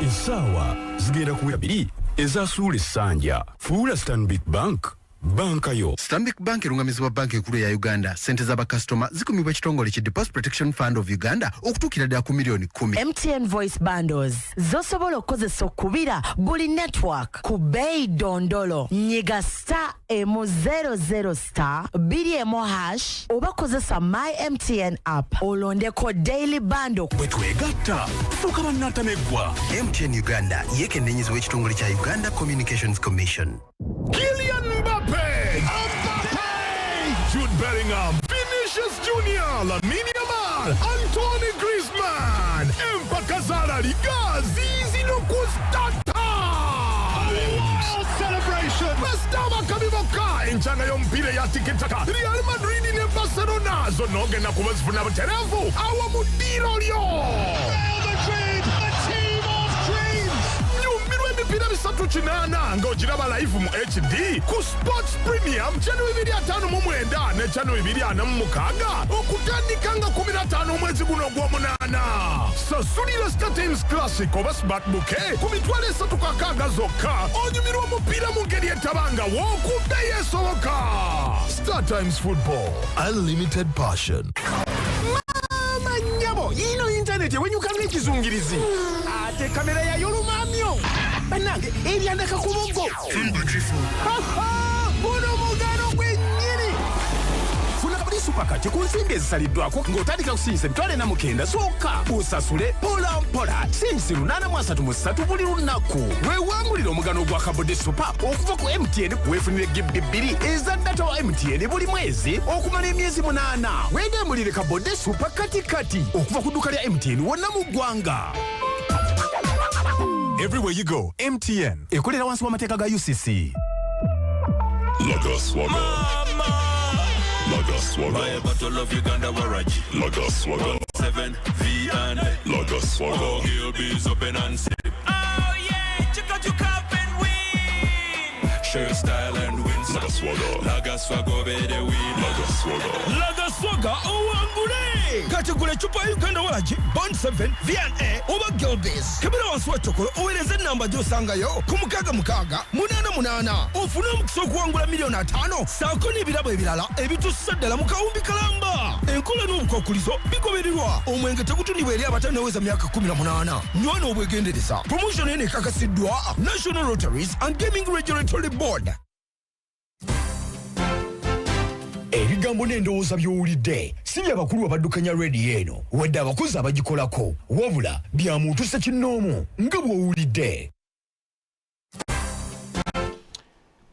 Essaawa zigenda kuwera 2 ezasuula essanja. Fuula Stanbic Bank banka yo. Stanbic Bank erungamizibwa Banka Enkulu eya Uganda. Sente z'abakasitoma zikumibwa ekitongole ki Deposit Protection Fund of Uganda okutuukira ddala ku miliyoni 10. MTN Voice Bundles zosobola okukozesa okubira buli network ku bbeeyi dondolo. Nyiga *100*21# oba kozesa My MTN app olondeko daily bundle. Bwe twegatta tufuuka bannantameggwa. MTN Uganda yeekennenyezebwa ekitongole kya Uganda Communications Commission. Kylian Mbappe! Mbappe! Jude Bellingham, Vinicius Junior, Lamine Yamal, Antoine Griezmann. Empaka za La Liga ziizino ku StarTimes. Celebration! Basita bakabi bokka enkyanga y'omupiira eya tikitaka, Real Madrid ne Barcelona zonna ogenda kuba zifuna butereevu awo mu ddiiro lyo. Nyumirwa emipiira 380 ng'ogiraba live mu HD ku Sports Premium channel 259 ne channel 246 okutandika nga 15 omwezi guno ogw'omunaana. Sasulira StarTimes Classic oba Smart Bouquet ku 360,000 zokka, onyumirwa omupiira mu ngeri etabangawo ku bbeeyi esoboka. StarTimes Football, unlimited passion. Intaneti ewenyuka ng'ekizungirizi, ate kamera yayo lumamyo. Bannange, ebyandaka ku buggo. Guno mugano gwennyini. Funa Kabodi Super kati ku nsimbi ezisaliddwako ng'otandika kusingisa 490 zokka, osasule mpola mpola singisi 833 buli lunaku. Weewangulira omugano gwa Kabodi Super okuva ku MTN, weefunire GB 2 eza data wa MTN buli mwezi okumala emyezi 8. Weegemulire Kabodi Super kati kati okuva ku dduuka lya MTN wonna mu ggwanga. Everywhere you go, MTN. Ekolera wansi w'amateeka ga UCC. Lager Swagger. Lager Swagger. Buy a bottle of Uganda Waragi. Lager Swagger. 7 V and A. Lager Swagger. Oh, Gilby's open and sip. Oh yeah, check out your cup and win. Show your style and win some. Lager Swagger. Lager Swagger, be the winner. Lager Swagger. Lager Swagger owangule. Kati gula ecupa ya Uganda Waragi, Bond 7, V&A oba Gilbis, kebera wansi wa kyokolo, oweereze enamba gy'osangayo ku 6688 ofune omukisa okuwangula miliyoni 50 saako n'ebirabo ebirala ebitussa ddala mu kawumbi kalamba. Enkola n'obukwakulizo bigobererwa. Omwenge tegutundibwa eri abatannaweza myaka 18. Nywa n'obwegendereza. Promotion eno ekakasiddwa National Lotteries and Gaming Regulatory Board. Ebigambo n'endowooza by'owulidde si byabakulu abaddukanya rediyo eno wadde abakozi abagikolako, wabula bya muntu ssekinnoomu nga bw'owulidde.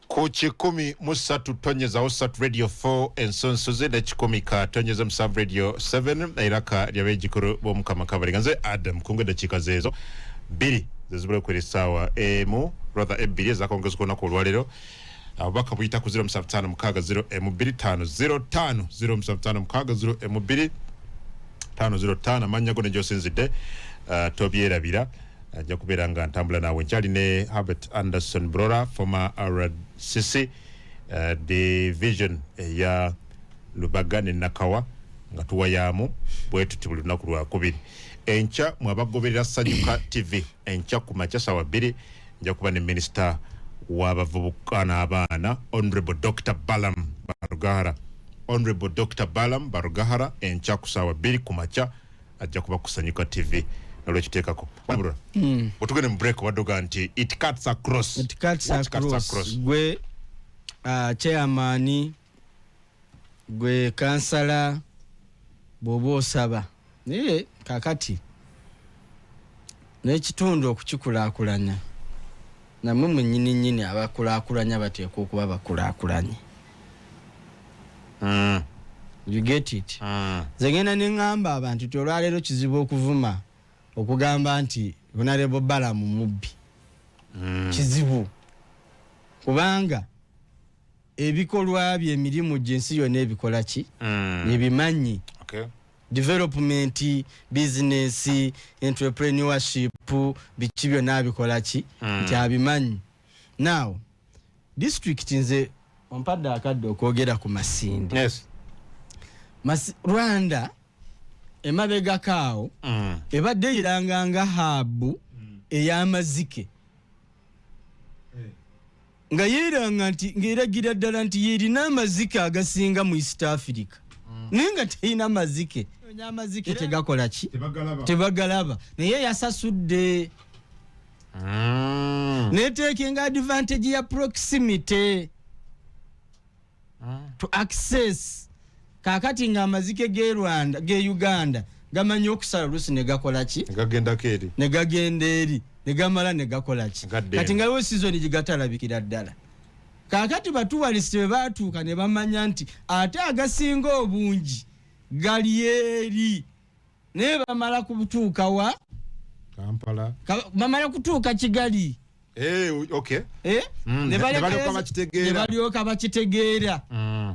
Ku 103.3 Radio 4 ensonsozi ne 100.7 Radio 7 eraka lyabejikuru b'Omukama Kabalega. Nze Adam Kungu. Eddakiika zeezo 2 zezibula okwera essaawa 1, rather 2 ezakongezwa olunaku olwaleero. Abubaka buyita ku 0756 0 2 5 0 5, 0756 0 2 5 0 5. Amannya go ne gy'osinzidde, tobyerabira. Ajja kubeera nga ntambula naawe. Nkyali ne Herbert Anderson Brora, former RCC division eya Lubaga ne Nakawa, nga tuwayaamu bwe tuti buli lunaku lwakubiri. Enkya mwabagoberera Sanyuka TV, enkya ku makya sawa 2 nja kuba ne minisita w'abavubuka n'abaana, Honorable Dr Balam Barugahara. Honorable Dr Balam Barugahara enkya ku saawa 2 ku makya ajja kuba ku Sanyuka TV. Nolwekiteekako bwetugende mu break, waddoga nti it cuts across. It cuts What cuts across? Across? Gwe chairman, gwe kansala, bw'oba osaba, naye kakati n'ekitundu okukikulaakulanya, nammwe mwennyini nnyini abakulaakulanya bateekwa okuba bakulaakulanye. You get it? Nze ngenda ne ŋŋamba abantu nti olwaleero kizibu okuvuma, okugamba nti Honorable Balamu mubbi. Kizibu kubanga ebikolwa bye, emirimu gye, ensi yonna ebikola ki, ebimanyi. Development, business, entrepreneurship, biki byonna abikola ki, nti abimanyi. Now district, nze ompadde akadde okwogera ku Masindi. Rwanda emabegako awo ebadde yeranga nga hub ey'amazike, nga yeeranga nti ng'eragira ddala nti yerina amazike agasinga mu East Africa, naye nga terina mazike. Amazike tegakola ki? Tebagalaba. Naye yasasudde netekinga advantage ya proximity to access. Kakati nga amazike ge Rwanda, ge Uganda gamanyi okusala oluusi ne gakola ki? Gagendako eri. Ne gagenda eri, ne gamala ne gakola ki? Gadda Kati eno. nga liwo season gigatalabikira ddala. Kakati ba tourist bwe batuuka ne bamanya nti ate agasinga obungi gali eri, naye bamala kutuuka wa? Kampala. Bamala kutuuka Kigali. Eh, okay. Eh? Ne balyoka bakitegeera. Ne balyoka bakitegeera.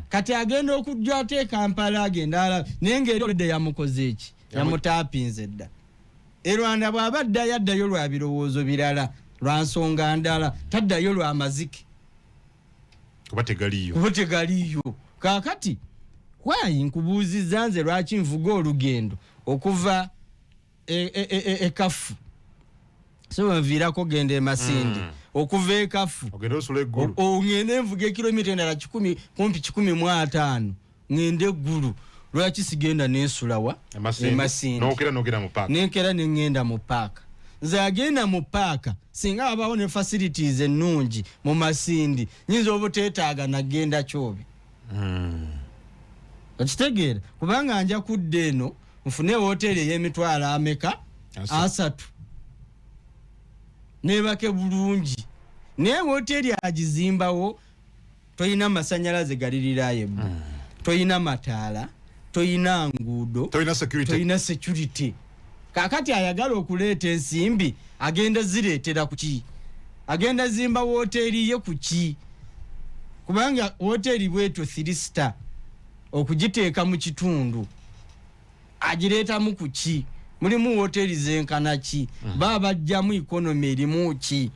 Kati agenda okujja ate e Kampala, agenda alaba naye ngaeri olidde yamukoze eki? Yamutapinze dda. E Rwanda bw'aba addayo, addayo lwa birowoozo birala, lwa nsonga ndala, taddayo lwa mazike. Kuba tegaliyo. Kuba tegaliyo. Kaakati wayi nkubuuzizza nze lwaki nvuga olugendo okuva ekafu, so nviirako genda emasindi, okuva ekafu ogende osula eggulu. Ngende nvuga ekilomita endala 100, kumpi 150, ngende eggulu. Lwaki sigenda nensulawa Emasindi? Nokera nogera mu park. Nenkera neŋŋenda mu paaka. Nze agenda mu paaka, singa wabawo ne facilities ennungi mu Masindi, nyinza obuteetaaga nagenda Kyobe. Okitegeera? Kubanga nja kudda eno nfune woteeri ey'emitwalo ameka? 30, nebake bulungi. Naye woteeri agizimbawo, toyina masanyalaze galirirayo, toyina mataala, toyina nguudo, toyina security. Toyina security. Kakati ayagala okuleeta ensimbi agenda zireetera kuki? Agenda zimba woteeri ye kuki? Kubanga woteeri bwetyo 3 star okugiteeka mu kitundu agireetamu kuki? Mulimu woteeri zenkana ki? Baba bajjamu economy erimu ki?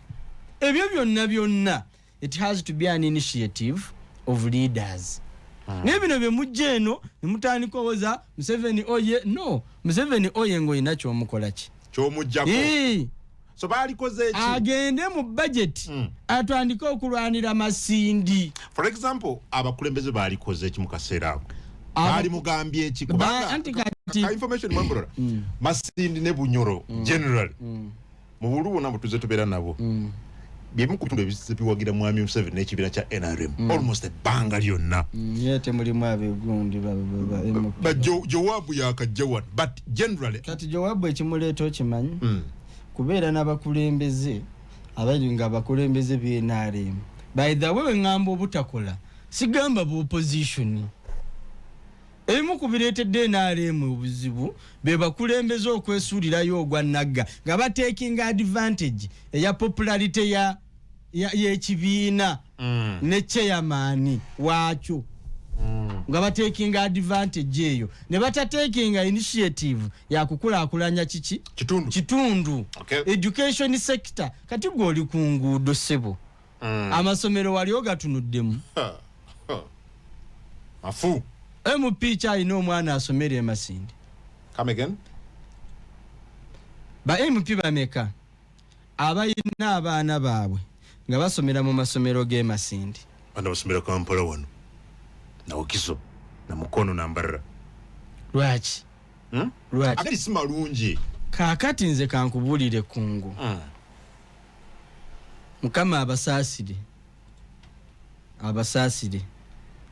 Ebyo byonna byonna, it has to be an initiative of leaders. Naye bino bye mujja eno ne mutandika owoza Museveni oye, no Museveni oye, ng'olina kyomukola ki? Kyomujjako. So balikoze eki? Agende mu budget, atandike okulwanira Masindi. For example, abakulembeze balikoze eki mu kaseera ako? Baali mugambye eki? Kubanga anti kati ka information mwambulola, Masindi ne Bunyoro generally, mu bulu bwonna bwe tubeera nabo, byemu ku bitundu ebiwagira mwami Museveni n'ekibiina kya NRM almost ebbanga lyonna. Ye temulimu abegundi? But Jowabu yakajja wano, but generally Kati Jowabu ekimuleeta okimanyi? Kubeera n'abakulembeze abali nga abakulembeze b'NRM. By the way, weŋŋamba obutakola, sigamba bu opposition. Ebimu ku bireetedde NRM obuzibu be bakulembeze okwesuulirayo ogwa nagga nga batekinga advantage eya popularity y'ekibiina ne chairman waakyo, nga batekinga advantage eyo ne batatekinga initiative yakukulaakulanya kiki? Kitundu. Kitundu. Education sector, kati gwe oli ku nguudo, ssebo, amasomero wali ogatunuddemu? Afu. MP kyalina omwana asomera emasindi? Come again? Ba MP bameka abalina abaana baabwe nga basomera mu masomero g'emasindi? Bana basomera Kampala wano, na Wakiso na Mukono na Mbarara. Lwaki? Lwaki? Akali si malungi. Kaakati nze kankubuulire, kungu, Mukama abasaasire, abasaasire,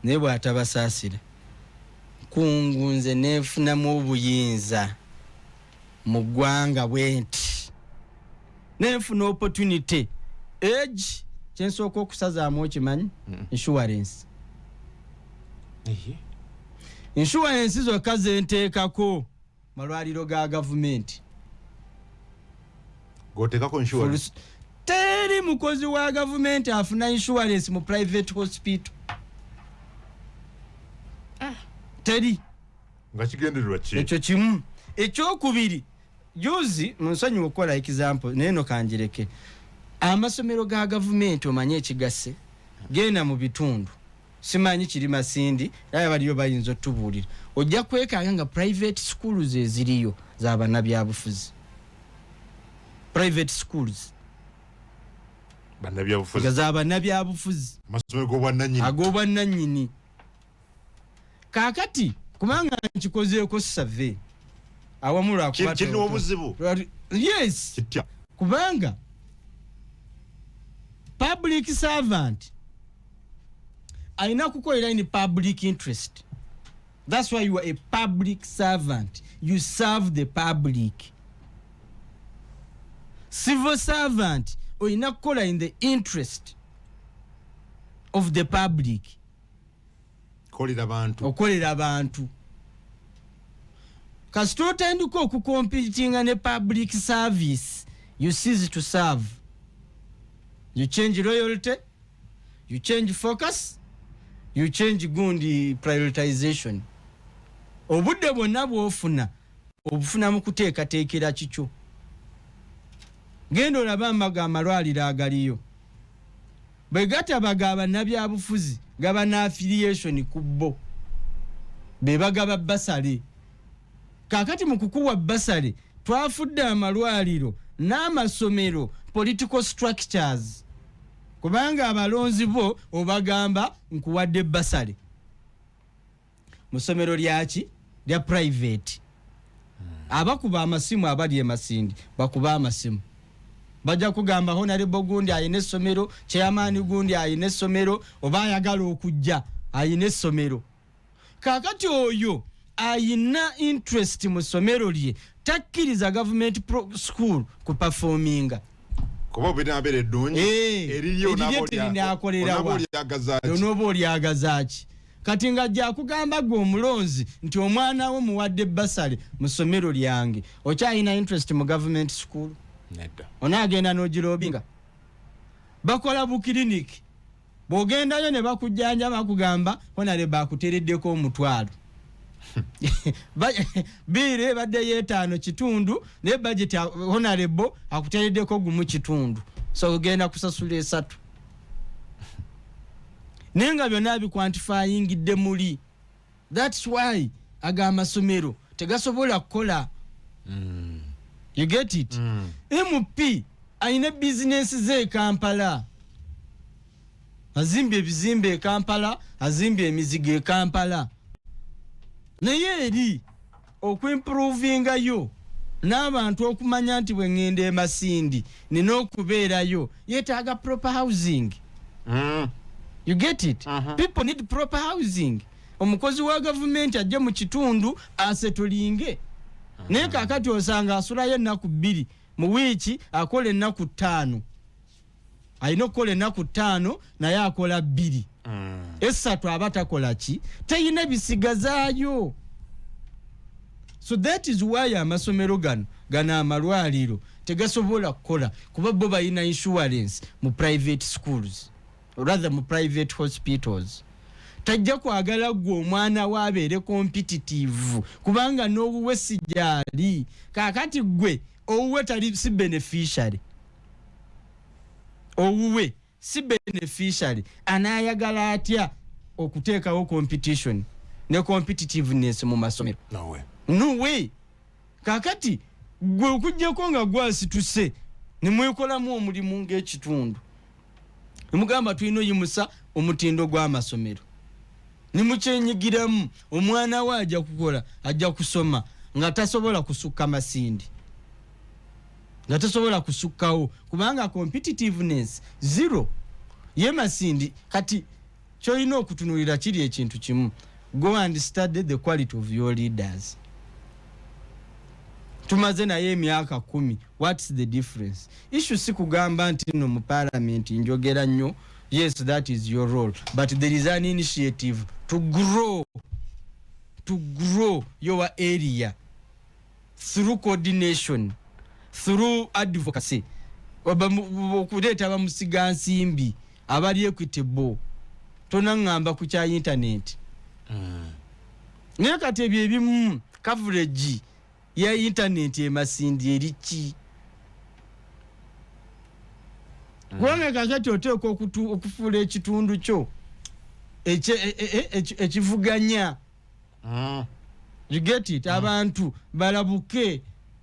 naye bw'atabasaasira, kungu, nze neefunamu obuyinza mu ggwanga bwe nti nenfuna opportunity age, kyensooka okusazaamu okimanyi? Insurance. Insurance zokka zenteekako malwaliro ga gavumenti. Gotekako insurance? Teri mukozi wa gavumenti afuna insurance mu private hospital, teri. Nga kigendererwa ki? Ekyo kimu. Ekyokubiri, juzi, munsonyiwa okukola example naye no kanjireke, amasomero ga gavumenti omanye ekigase, genda mu bitundu, simanyi kiri Masindi, era baliyo bayinza otubuulira, ojja kwekanga nga private schools eziriyo zabannabyabufuzi, private schools. Bannabyabufuzi? Nga zabannabyabufuzi. Amasomero g'obwannannyini. Ag'obwannannyini. Kaakati kubanga nkikozeeko survey awamu, lwakuba Kirina obuzibu? Yes. Kitya? Kubanga public servant alina kukolera in public interest. That's why you are a public servant, you serve the public. Civil servant olina kukola in the interest of the public. Kolera bantu. Okolera abantu. Kasita otandika okukompitinga ne public service, you cease to serve, you change loyalty, you change focus, you change gundi prioritization. Obudde bwonna bwofuna obufuna mu kuteekateekera kikyo. Genda olabe amaga amalwaliro agaliyo, bwe gataba ga bannabyabufuzi, gaba n'affiliation ku bo be bagaba basale. Kaakati mu kukuwa basale, twafudde amalwaliro n'amasomero political structures, kubanga abalonzi bo obagamba nkuwadde basale. Mu ssomero lyaki? Lya private. Abakuba amasimu abali emasindi bakuba amasimu, bajja kugamba honorable gundi ayina essomero, chairman gundi ayina essomero, oba ayagala okujja ayina essomero. Kakati oyo ayina interest mu ssomero lye, takkiriza government school kuperforminga. Kuba obinabeera eddungi erirye terinakolerawa, onooba olyagazaaki? Kati nga ajja akugamba gwe omulonzi nti omwana wo muwadde bursary mu ssomero lyange, okyalina interest mu government school? Nedda. Onaagenda n'ogilobbyinga. Bakola bukiriniki, bw'ogendayo ne bakujjanja, bakugamba honorable akuteereddeko 10,000. Bill ebadde yeetaano kitundu, naye budget honorable akuteereddeko 1.5, so ogenda kusasula 3, naye nga byonna bikwantifyingidde muli. That's why aga amasomero tegasobola kukola. You get it? MP ayina bizinesi ze e Kampala, azimbye ebizimbe e Kampala, azimbye emizigo e Kampala, naye eri okuimprovingayo n'abantu okumanya nti bwe ŋŋenda e Masindi nina okubeerayo, yeetaaga proper housing. You get it? People need proper housing. Omukozi wa gavumenti ajje mu kitundu asettlinge, naye kakati osanga asulayo ennaku 2 mu wiiki, akola ennaku 5, alina okukola ennaku 5, naye akola 2, 3 aba takola ki, teyina bisigazaayo. So that is why amasomero gano gano amalwaliro tegasobola kukola, kuba bo balina insurance mu private schools, or rather mu private hospitals. Tajja kwagala gwe omwana we abeere competitive, kubanga n'owuwe si gyali. Kaakati gwe owuwe tali si beneficiary, owuwe si beneficiary, anaayagala atya okuteekawo competition ne competitiveness mu masomero? No way. No way. Kaakati gwe okugjako nga gwasituse nemwekolamu omulimu ng'ekitundu, nemugamba tulina oyimusa omutindo gw'amasomero, nemukyenyigiramu, omwana we ajja kukola, ajja kusoma nga tasobola kusukka Masindi, nga tasobola kusukkawo, kubanga competitiveness zero ye Masindi. Kati kyolina okutunulira kiri ekintu kimu: go and study the quality of your leaders. Tumaze naye emyaka 10, what's the difference? Issue si kugamba nti no mu parliament njogera nnyo. Yes, that is your role, but there is an initiative to grow your area through coordination, through advocacy, okuleeta bamusigansimbi abali equitable. Tonaŋŋamba ku kya internet, naye kati ebyo ebimu, coverage ya internet emasindi eri ki? Kubanga kakati oteekwa okufuula ekitundu kyo ekivuganya. You get it? Abantu balabuke,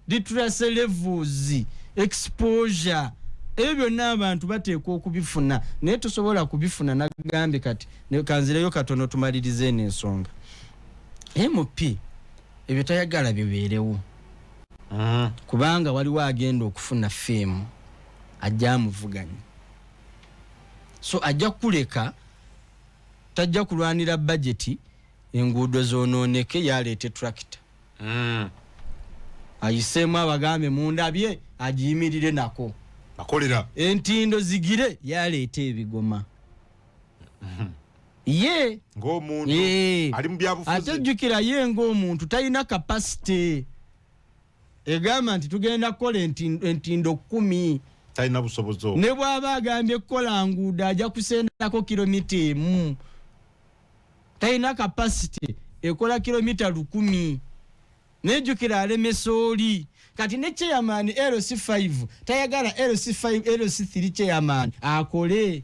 literacy levels, exposure, ebyo byonna abantu bateekwa okubifuna, naye tosobola kubifuna. Nagambye kati kanzireyo katono tumalirize eno ensonga. MP ebyo tayagala bibeerewo, kubanga waliwo agenda okufuna fame, ajja amuvuganya, so ajja kuleka, tajja kulwanira bajeti enguudo zonooneke, yaleeta tractor ayiseemu abagambe mundabye, agiyimirire nako. Akolera. Entindo zigire, yaleeta ebigoma ye. Ng'omuntu ali mu byabufuzi. Ate jjukira, ye ng'omuntu talina capacity egamba nti tugenda kukola entindo 10. Talina busobozi obwo. Ne bw'aba agambye kukola nguudo, ajja kusendako kilomita 1. Talina capacity ekola kilomita 1000. Nejjukira alemesa oli kati ne chairman LC5 tayagala LC5, LC3 chairman akole,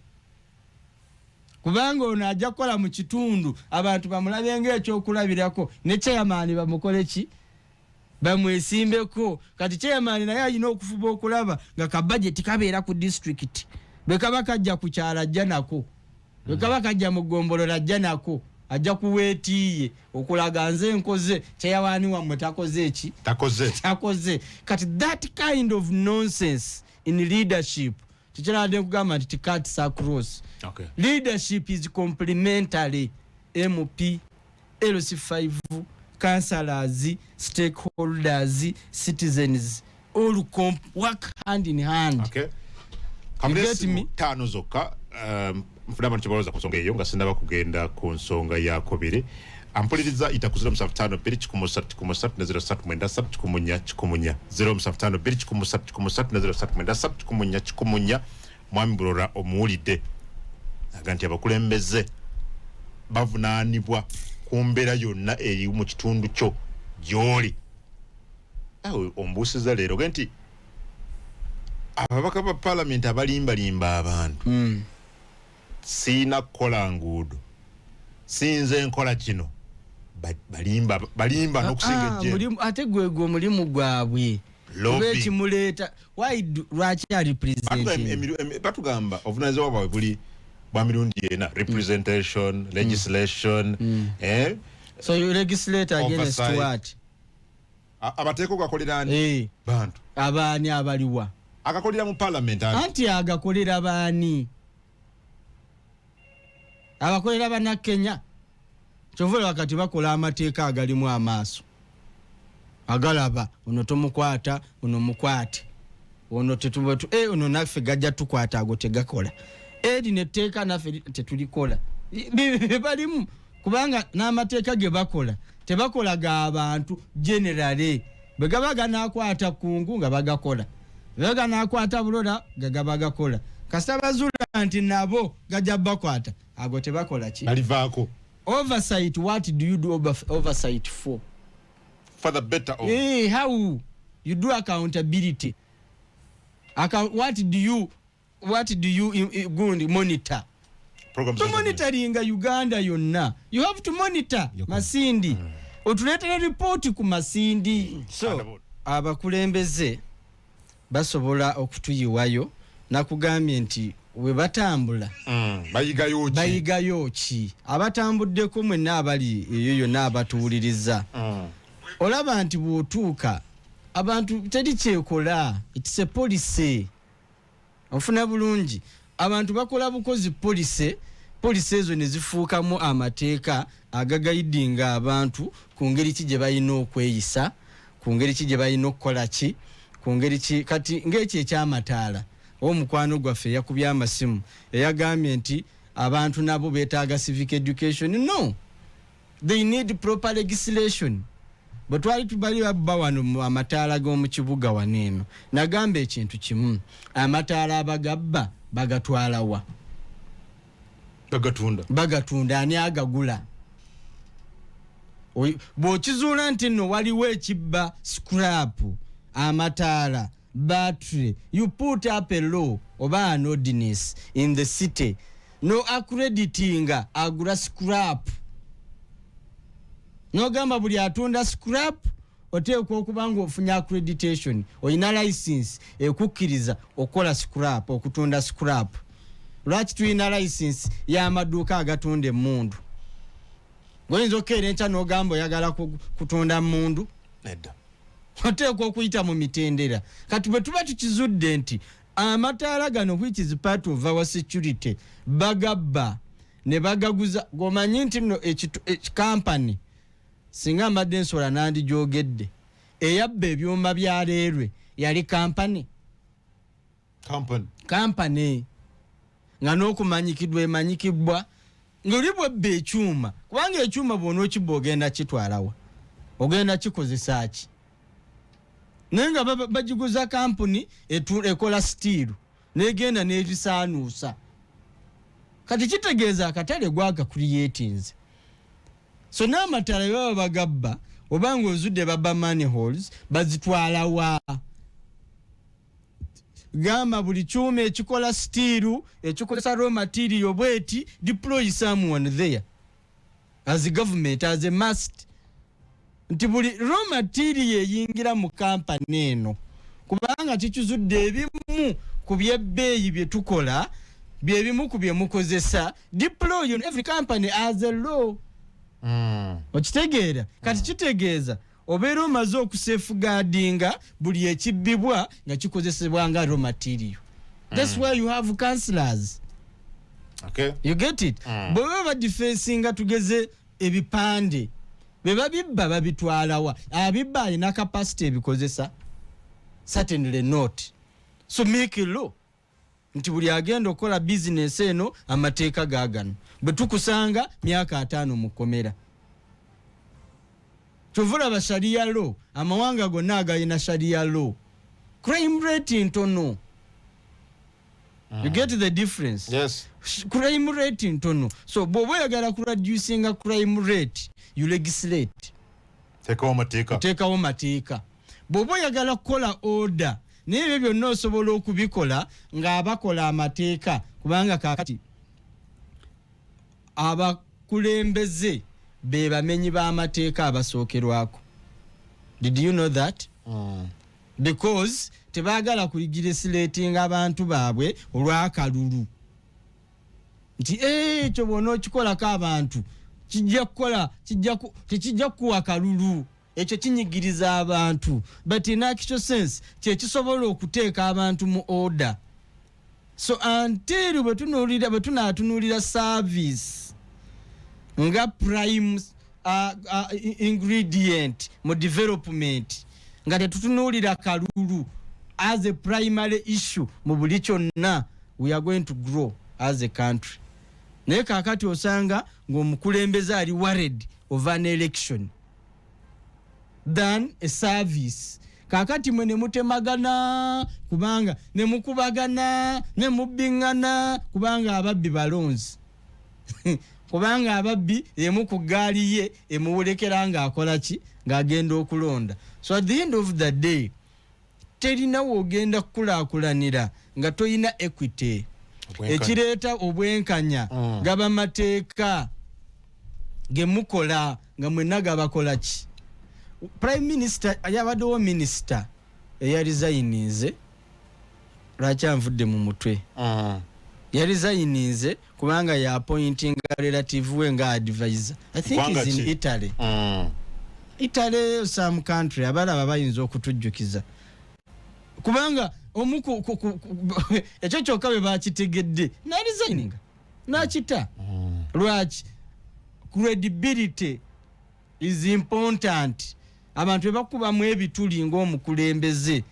kubanga ono ajja kukola mu kitundu abantu bamulabe ngaekyokulabirako, ne chairman bamukole ki, bamwesimbeko. Kati chairman naye alina okufuba okulaba nga kabajeti kabeera ku disitulikiti, bwe kaba kajja ku kyalo ajja nako, bwe kaba kajja mu ggombolola ajja nako. Ajja kuweetiiye okulaga nze nkoze, kyeyawaani wammwe takoze eki? Takoze. Takoze. Kati that kind of nonsense in leadership, kikirabadde nkugamba nti cuts across. Leadership is complementary. MP, LC5, councillors, stakeholders, citizens, all work hand in hand. Okay. You get me? Tano zokka, nfuna abantu kyebalowooza ku nsonga eyo nga sinaba kugenda ku nsonga yakubiri. Ampuliriza, ita ku 075 2 1 3 ne 03 93 14 075 2 1 3 ne 03 93 14. Mwami Bulora omuwulidde aga nti abakulembeze bavunaanibwa ku mbeera yonna eri mu kitundu kyo gy'oli. Awe ombuusiza leero ge nti ababaka ba paalamenti abalimbalimba abantu, siina kukola nguudo, sinze nkola kino. Balimba, balimba n'okusinga Ah, ejje. Ate gwegwe omulimu gwabwe. Lobby. Oba ekimuleeta lwaki ali president? Batugamba obuvunanyizibwa bwabwe buli bwa mirundi ena: representation, legislation, eh? So you legislate against Oversight. what? Amateeka ogakolera ani? Bantu. Abaani abaliwa? Agakolera mu parliament anti. Anti agakolera baani? Abakolera bannakenya. Kyova olaba kati bakola amateeka agalimu amaaso agalaba ono tomukwata, ono mukwate, ono ono naffe gajja tukwata, ago tegakola, erino etteeka naffe tetulikola. Balimu kubanga n'amateeka ge bakola tebakola ga bantu generally. Bwe gaba ganakwata kungu nga bagakola, bwe ganakwata Bulola nga gaba gakola. Kasita bazuula nti nabo gajja bakwata, ago tebakola ki? Balivaako. Oversight, what do you do oversight for? For the better of. Hey, how you do accountability? What do you gundi monitor? Programs. To monitoringa Uganda yonna. You have to monitor Masindi, otuleetera ripooti ku Masindi. So abakulembeze basobola okutuyiwayo. Nakugambye nti we batambula Bayigayo ki? Bayigayo ki? Abatambuddeko mwenna abali eyo yonna abatuwuliriza, olaba nti bw'otuuka abantu teri kyekola. It's a policy. Ofuna bulungi, abantu bakola bukozi policy, policy ezo ne zifuukamu amateeka agagayidinga abantu ku ngeri ki gye balina okweyisa, ku ngeri ki gye balina okukola ki, ku ngeri ki. Kati ng'ekyo ekyamataala, omukwano gwaffe yakubye amasimu eyagambye nti abantu nabo beetaaga civic education. No, they need proper legislation. Bwe twali tubali babba wano mu amataala g'omu kibuga wano eno, nagamba ekintu kimu: amataala abagabba bagatwalawa? Bagatunda. Bagatunda. Ani agagula? Bw'okizuula nti nno waliwo ekibba scrap, amataala, battery, you put up a law oba an ordinance in the city no accreditinga agula scrap, nogamba buli atunda scrap oteekwa okuba nga ofunye accreditation, olina license ekukkiriza okukola scrap, okutunda scrap. Lwaki tulina license y'amaduuka agatunda emmundu? Goyinza okukeera enkya n'ogamba oyagala kutunda mmundu? Nedda. Oteekwa okuyita mu mitendera. Kati bwe tuba tukizudde nti amataala gano, which is part of our security, bagabba ne bagaguza, gomanyi nti nno kampani, singa mbadde nsobola nandigyogedde, eyabba ebyuma bya leerwe yali kampani. Company. Kampani nga n'okumanyikidwa emanyikibwa ng'oli bwebba ekyuma, kubanga ekyuma bw'onookibba ogenda kitwalawa? Ogenda kikozesa ki? Naye nga bagiguza kampuni ekola sitiiru, negenda n'ebisaanuusa. Kati kitegeeza akatale gwagakuliyetinze. So n'amataala bwe baba bagabba, oba ng'ozudde babba manholes, bazitwalawa? Gamba buli kyuma ekikola sitiiru, ekikozesa raw material bweti, deploy someone there as a government, as a must, nti buli raw material eyingira mu kampani eno, kubanga kikizudde ebimu ku byebbeeyi bye tukola byebimu ku bye mukozesa. Deploy on every company as a law. Okitegeera? Kati kitegeeza obeera omaze okusafeguardinga buli ekibbibwa nga kikozesebwa nga raw material. That's why you have councillors. You get it? Bwe baba badefensinga, tugeze ebipande bwe babibba, babitwalawa? Abibba alina capacity ebikozesa? Certainly not. So make a law nti buli agenda okukola bizinesi eno, amateeka gaagano, bwe tukusanga myaka 50 mu kkomera. Kyova olaba sharia law, amawanga gonna agalina sharia law, crime rate ntono. You get the difference? Yes. Crime rate ntono. So bw'oba oyagala kureducinga crime rate, you legislate. Teekawo amateeka. Oteekawo mateeka. Bw'oba oyagala kukola order, naye ebyo byonna osobola okubikola ng'abakola amateeka, kubanga kakati abakulembeze be bamenyi b'amateeka abasookerwako. Did you know that? Because tebaagala kulegislatinga abantu baabwe olw'akalulu nti, "Eh, ekyo bw'ona okikolako abantu kijja kukola tekijja kukuwa kalulu, ekyo kinyigiriza abantu." But in actual sense, kyekisobola okuteeka abantu mu order. So until bwe tunaatunuulira service nga prime ingredient mu development, nga tetutunuulira kalulu as a primary issue mu buli kyonna, we are going to grow as a country. Naye kaakati osanga ng'omukulembeze ali worried of an election than a service. Kaakati mwe ne mutemagana, kubanga ne mukubagana ne mubbiŋŋana, kubanga ababbi balonzi, kubanga ababbi emu ku ggaali ye emuwulekera ng'akola ki? Ng'agenda okulonda. So at the end of the day, terina woogenda kukulaakulanira nga toyina equity. Obwenkanya. Ekireeta obwenkanya gaba mateeka gemukola nga mwenna gabakola ki? Prime minister yabaddewo, minisita eyaresigninze, lwaki anvudde mu mutwe? Yaresigninze kubanga yaappointinga relative we nga advisor. I think Ggwanga is in ki? Italy. Italy, some country, abalaba bayinza okutujjukiza, kubanga omu ekyo kyokka bwe bakitegedde naresigninga nakita. Lwaki? Credibility is important. Abantu bebakubamu ebituli ng'omukulembeze.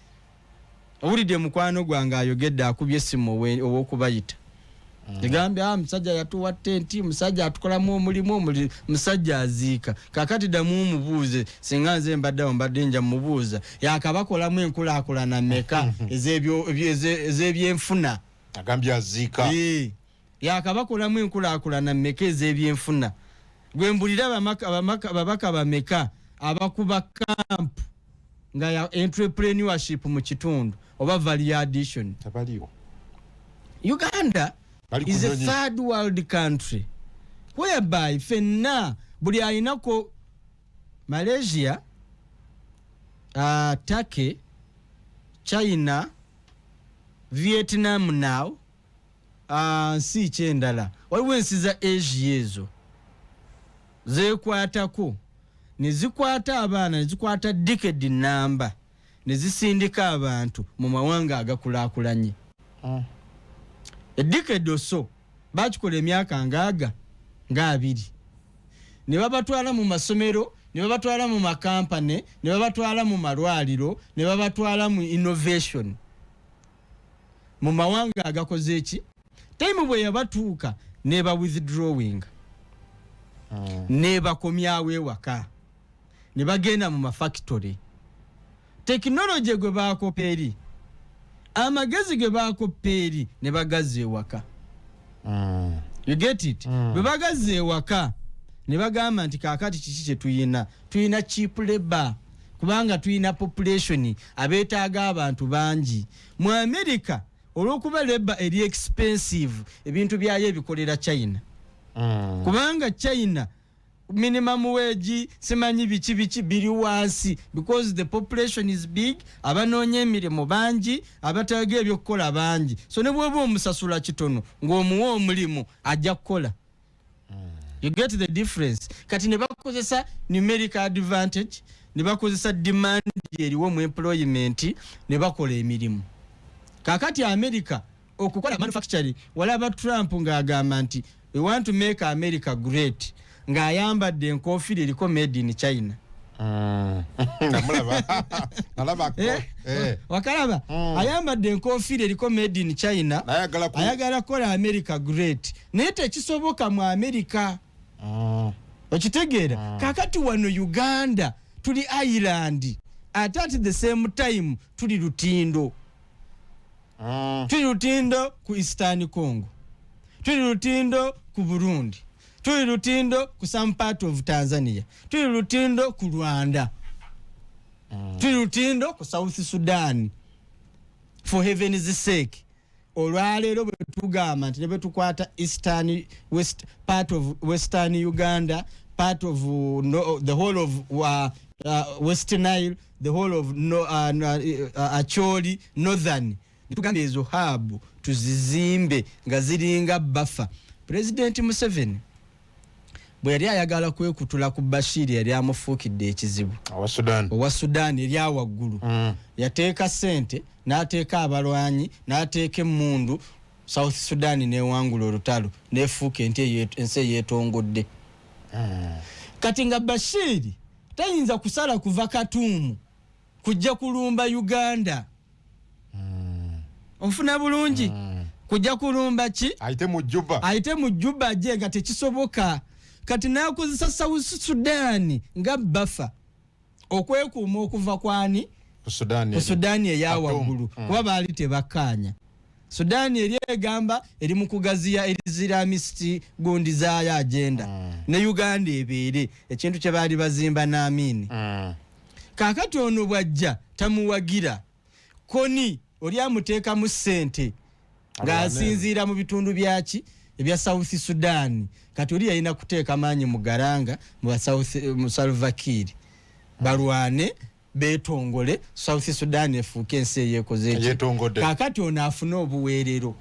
Owulidde mukwano gwange ayogedde, akubye essimu ow'okubayita, egambye, "Ah, musajja yatuwa tenti, musajja atukolamu omulimu, musajja aziika." Kakati ddamu omubuuze, singa nze mbaddeawo mbadde nja mubuuza, yakabakolamu enkulaakulana meka ez'ebyenfuna? Agambye aziika. Eh, yakabakolamu enkulaakulana mmeka ez'ebyenfuna? Gwe mbulira, babaka bameka abakuba camp nga ya entrepreneurship mu kitundu oba value addition? Tabaliwo. Uganda Bali ku is a nnyonyi. third world country whereby fenna buli alinako Malaysia, Turkey, China, Vietnam, now nsi ki endala? Waliwo ensi za Asia ezo zekwatako ne zikwata abaana, ne zikwata decade namba, ne zisindika abantu mu mawanga agakulaakulanye. A decade or so, bakikola emyaka ngaaga nga 20, ne babatwala mu masomero, ne babatwala mu makampane, ne babatwala mu malwaliro, ne babatwala mu innovation mu mawanga agakoze eki. Time bwe yabatuuka, neba withdrawing, nebakomyawo ewaka, ne bagenda mu mafactory. Tekinologi gwe bakopa eri, amagezi ge bakopa eri, ne bagazza ewaka. You get it? Bwe bagazza ewaka, ne bagamba nti kaakati kiki kye tuyina? Tuyina cheap labor, kubanga tuyina population abeetaaga abantu bangi. Mu America, olw'okuba labor eri expensive, ebintu byayo ebikolera China, kubanga China minimum wage, simanyi biki biki, biri wansi because the population is big, abanoonya emirimu bangi, abataaga ebyokukola bangi. So ne bwoba omusasula kitono ng'omuwa omulimu, ajja kukola. You get the difference? Kati ne bakozesa numerical advantage, ne bakozesa demand eriwo mu employment, ne bakola emirimu. Kakati America okukola manufacturing, walaba Trump ng'agamba nti "We want to make America great," ng'ayambadde enkofiira eriko "Made in China". Namulaba, nalaba. Eh? Eh. Wakalaba? Ayambadde enkofiira eriko "Made in China." Naye ayagala Ayagala kukola America great, naye tekisoboka mu America. Okitegeera? Kakati wano Uganda tuli island, ate at the same time tuli lutindo. Tuli lutindo ku Eastern Congo, tuli lutindo ku Burundi, tuli lutindo ku some part of Tanzania, tuli lutindo ku Rwanda, tuli lutindo ku South Sudan. For heaven's sake, olwaleero bwe tugamba nti ne bwe tukwata eastern, west part of Western Uganda, part of no, the whole of West Nile, the whole of no, no, Acholi, northern, tugamba ezo hub tuzizimbe nga ziringa buffer. President Museveni bwe yali ayagala kwekutula ku Bashiri, yali amufuukidde ekizibu. Owa Sudan. Owa Sudan eri awaggulu. Yateeka sente, n'ateeka abalwanyi, n'ateeka emmundu. South Sudan newangula olutalo, nefuuka ensi eyeetongodde. Kati nga Bashiri tayinza kusala kuva Katuumu kujja kulumba Uganda. Onfuna bulungi? Kujja kulumba ki? Ayite mu Juba. Ayite mu Juba gye nga tekisoboka. Kati nakozesa South Sudan nga buffer okwekuuma okuva kwani? Ku Sudan. Ku Sudaani eyawaggulu. Kuba baali tebakkaanya. Sudaani eri egamba eri mu kugaziya Islamist gundi zaayo agenda, ne Uganda ebeere ekintu kye baali bazimba n'Amiini. Kaakati ono bw'ajja tamuwagira. Koni oli amuteekamu ssente ng'asinziira mu bitundu byaki ebya South Sudan. Kati oli yalina kuteeka maanyi mu Garanga, mu ba mu Salva Kiir, balwane beetongole, South Sudan efuuke ensi eyeekoze eki? Eyeetongodde. Kaakati ono afune obuweerero.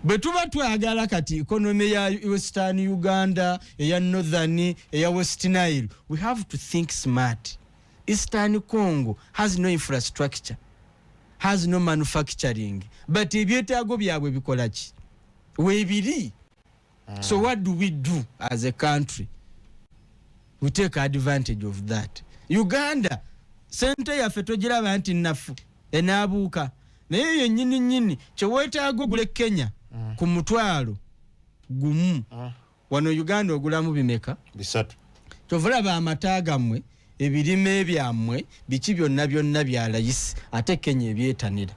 Bwe tuba twagala kati economy ya Western Uganda, eya northern, eya West Nile, we have to think smart. Eastern Congo has no infrastructure, has no manufacturing, but ebyetaago byabwe bikola ki? Weebiri. So what do we do as a country? We take advantage of that. Uganda sente yaffe togiraba nti nafu enaabuuka, naye yennyini nnyini kyeweetaaga ogule Kenya ku 10,000, wano Uganda ogulamu bimeka? Bisatu. Kyova olaba amata gammwe, ebirime byammwe, biki byonna byonna bya layisi, ate Kenya ebyetanira.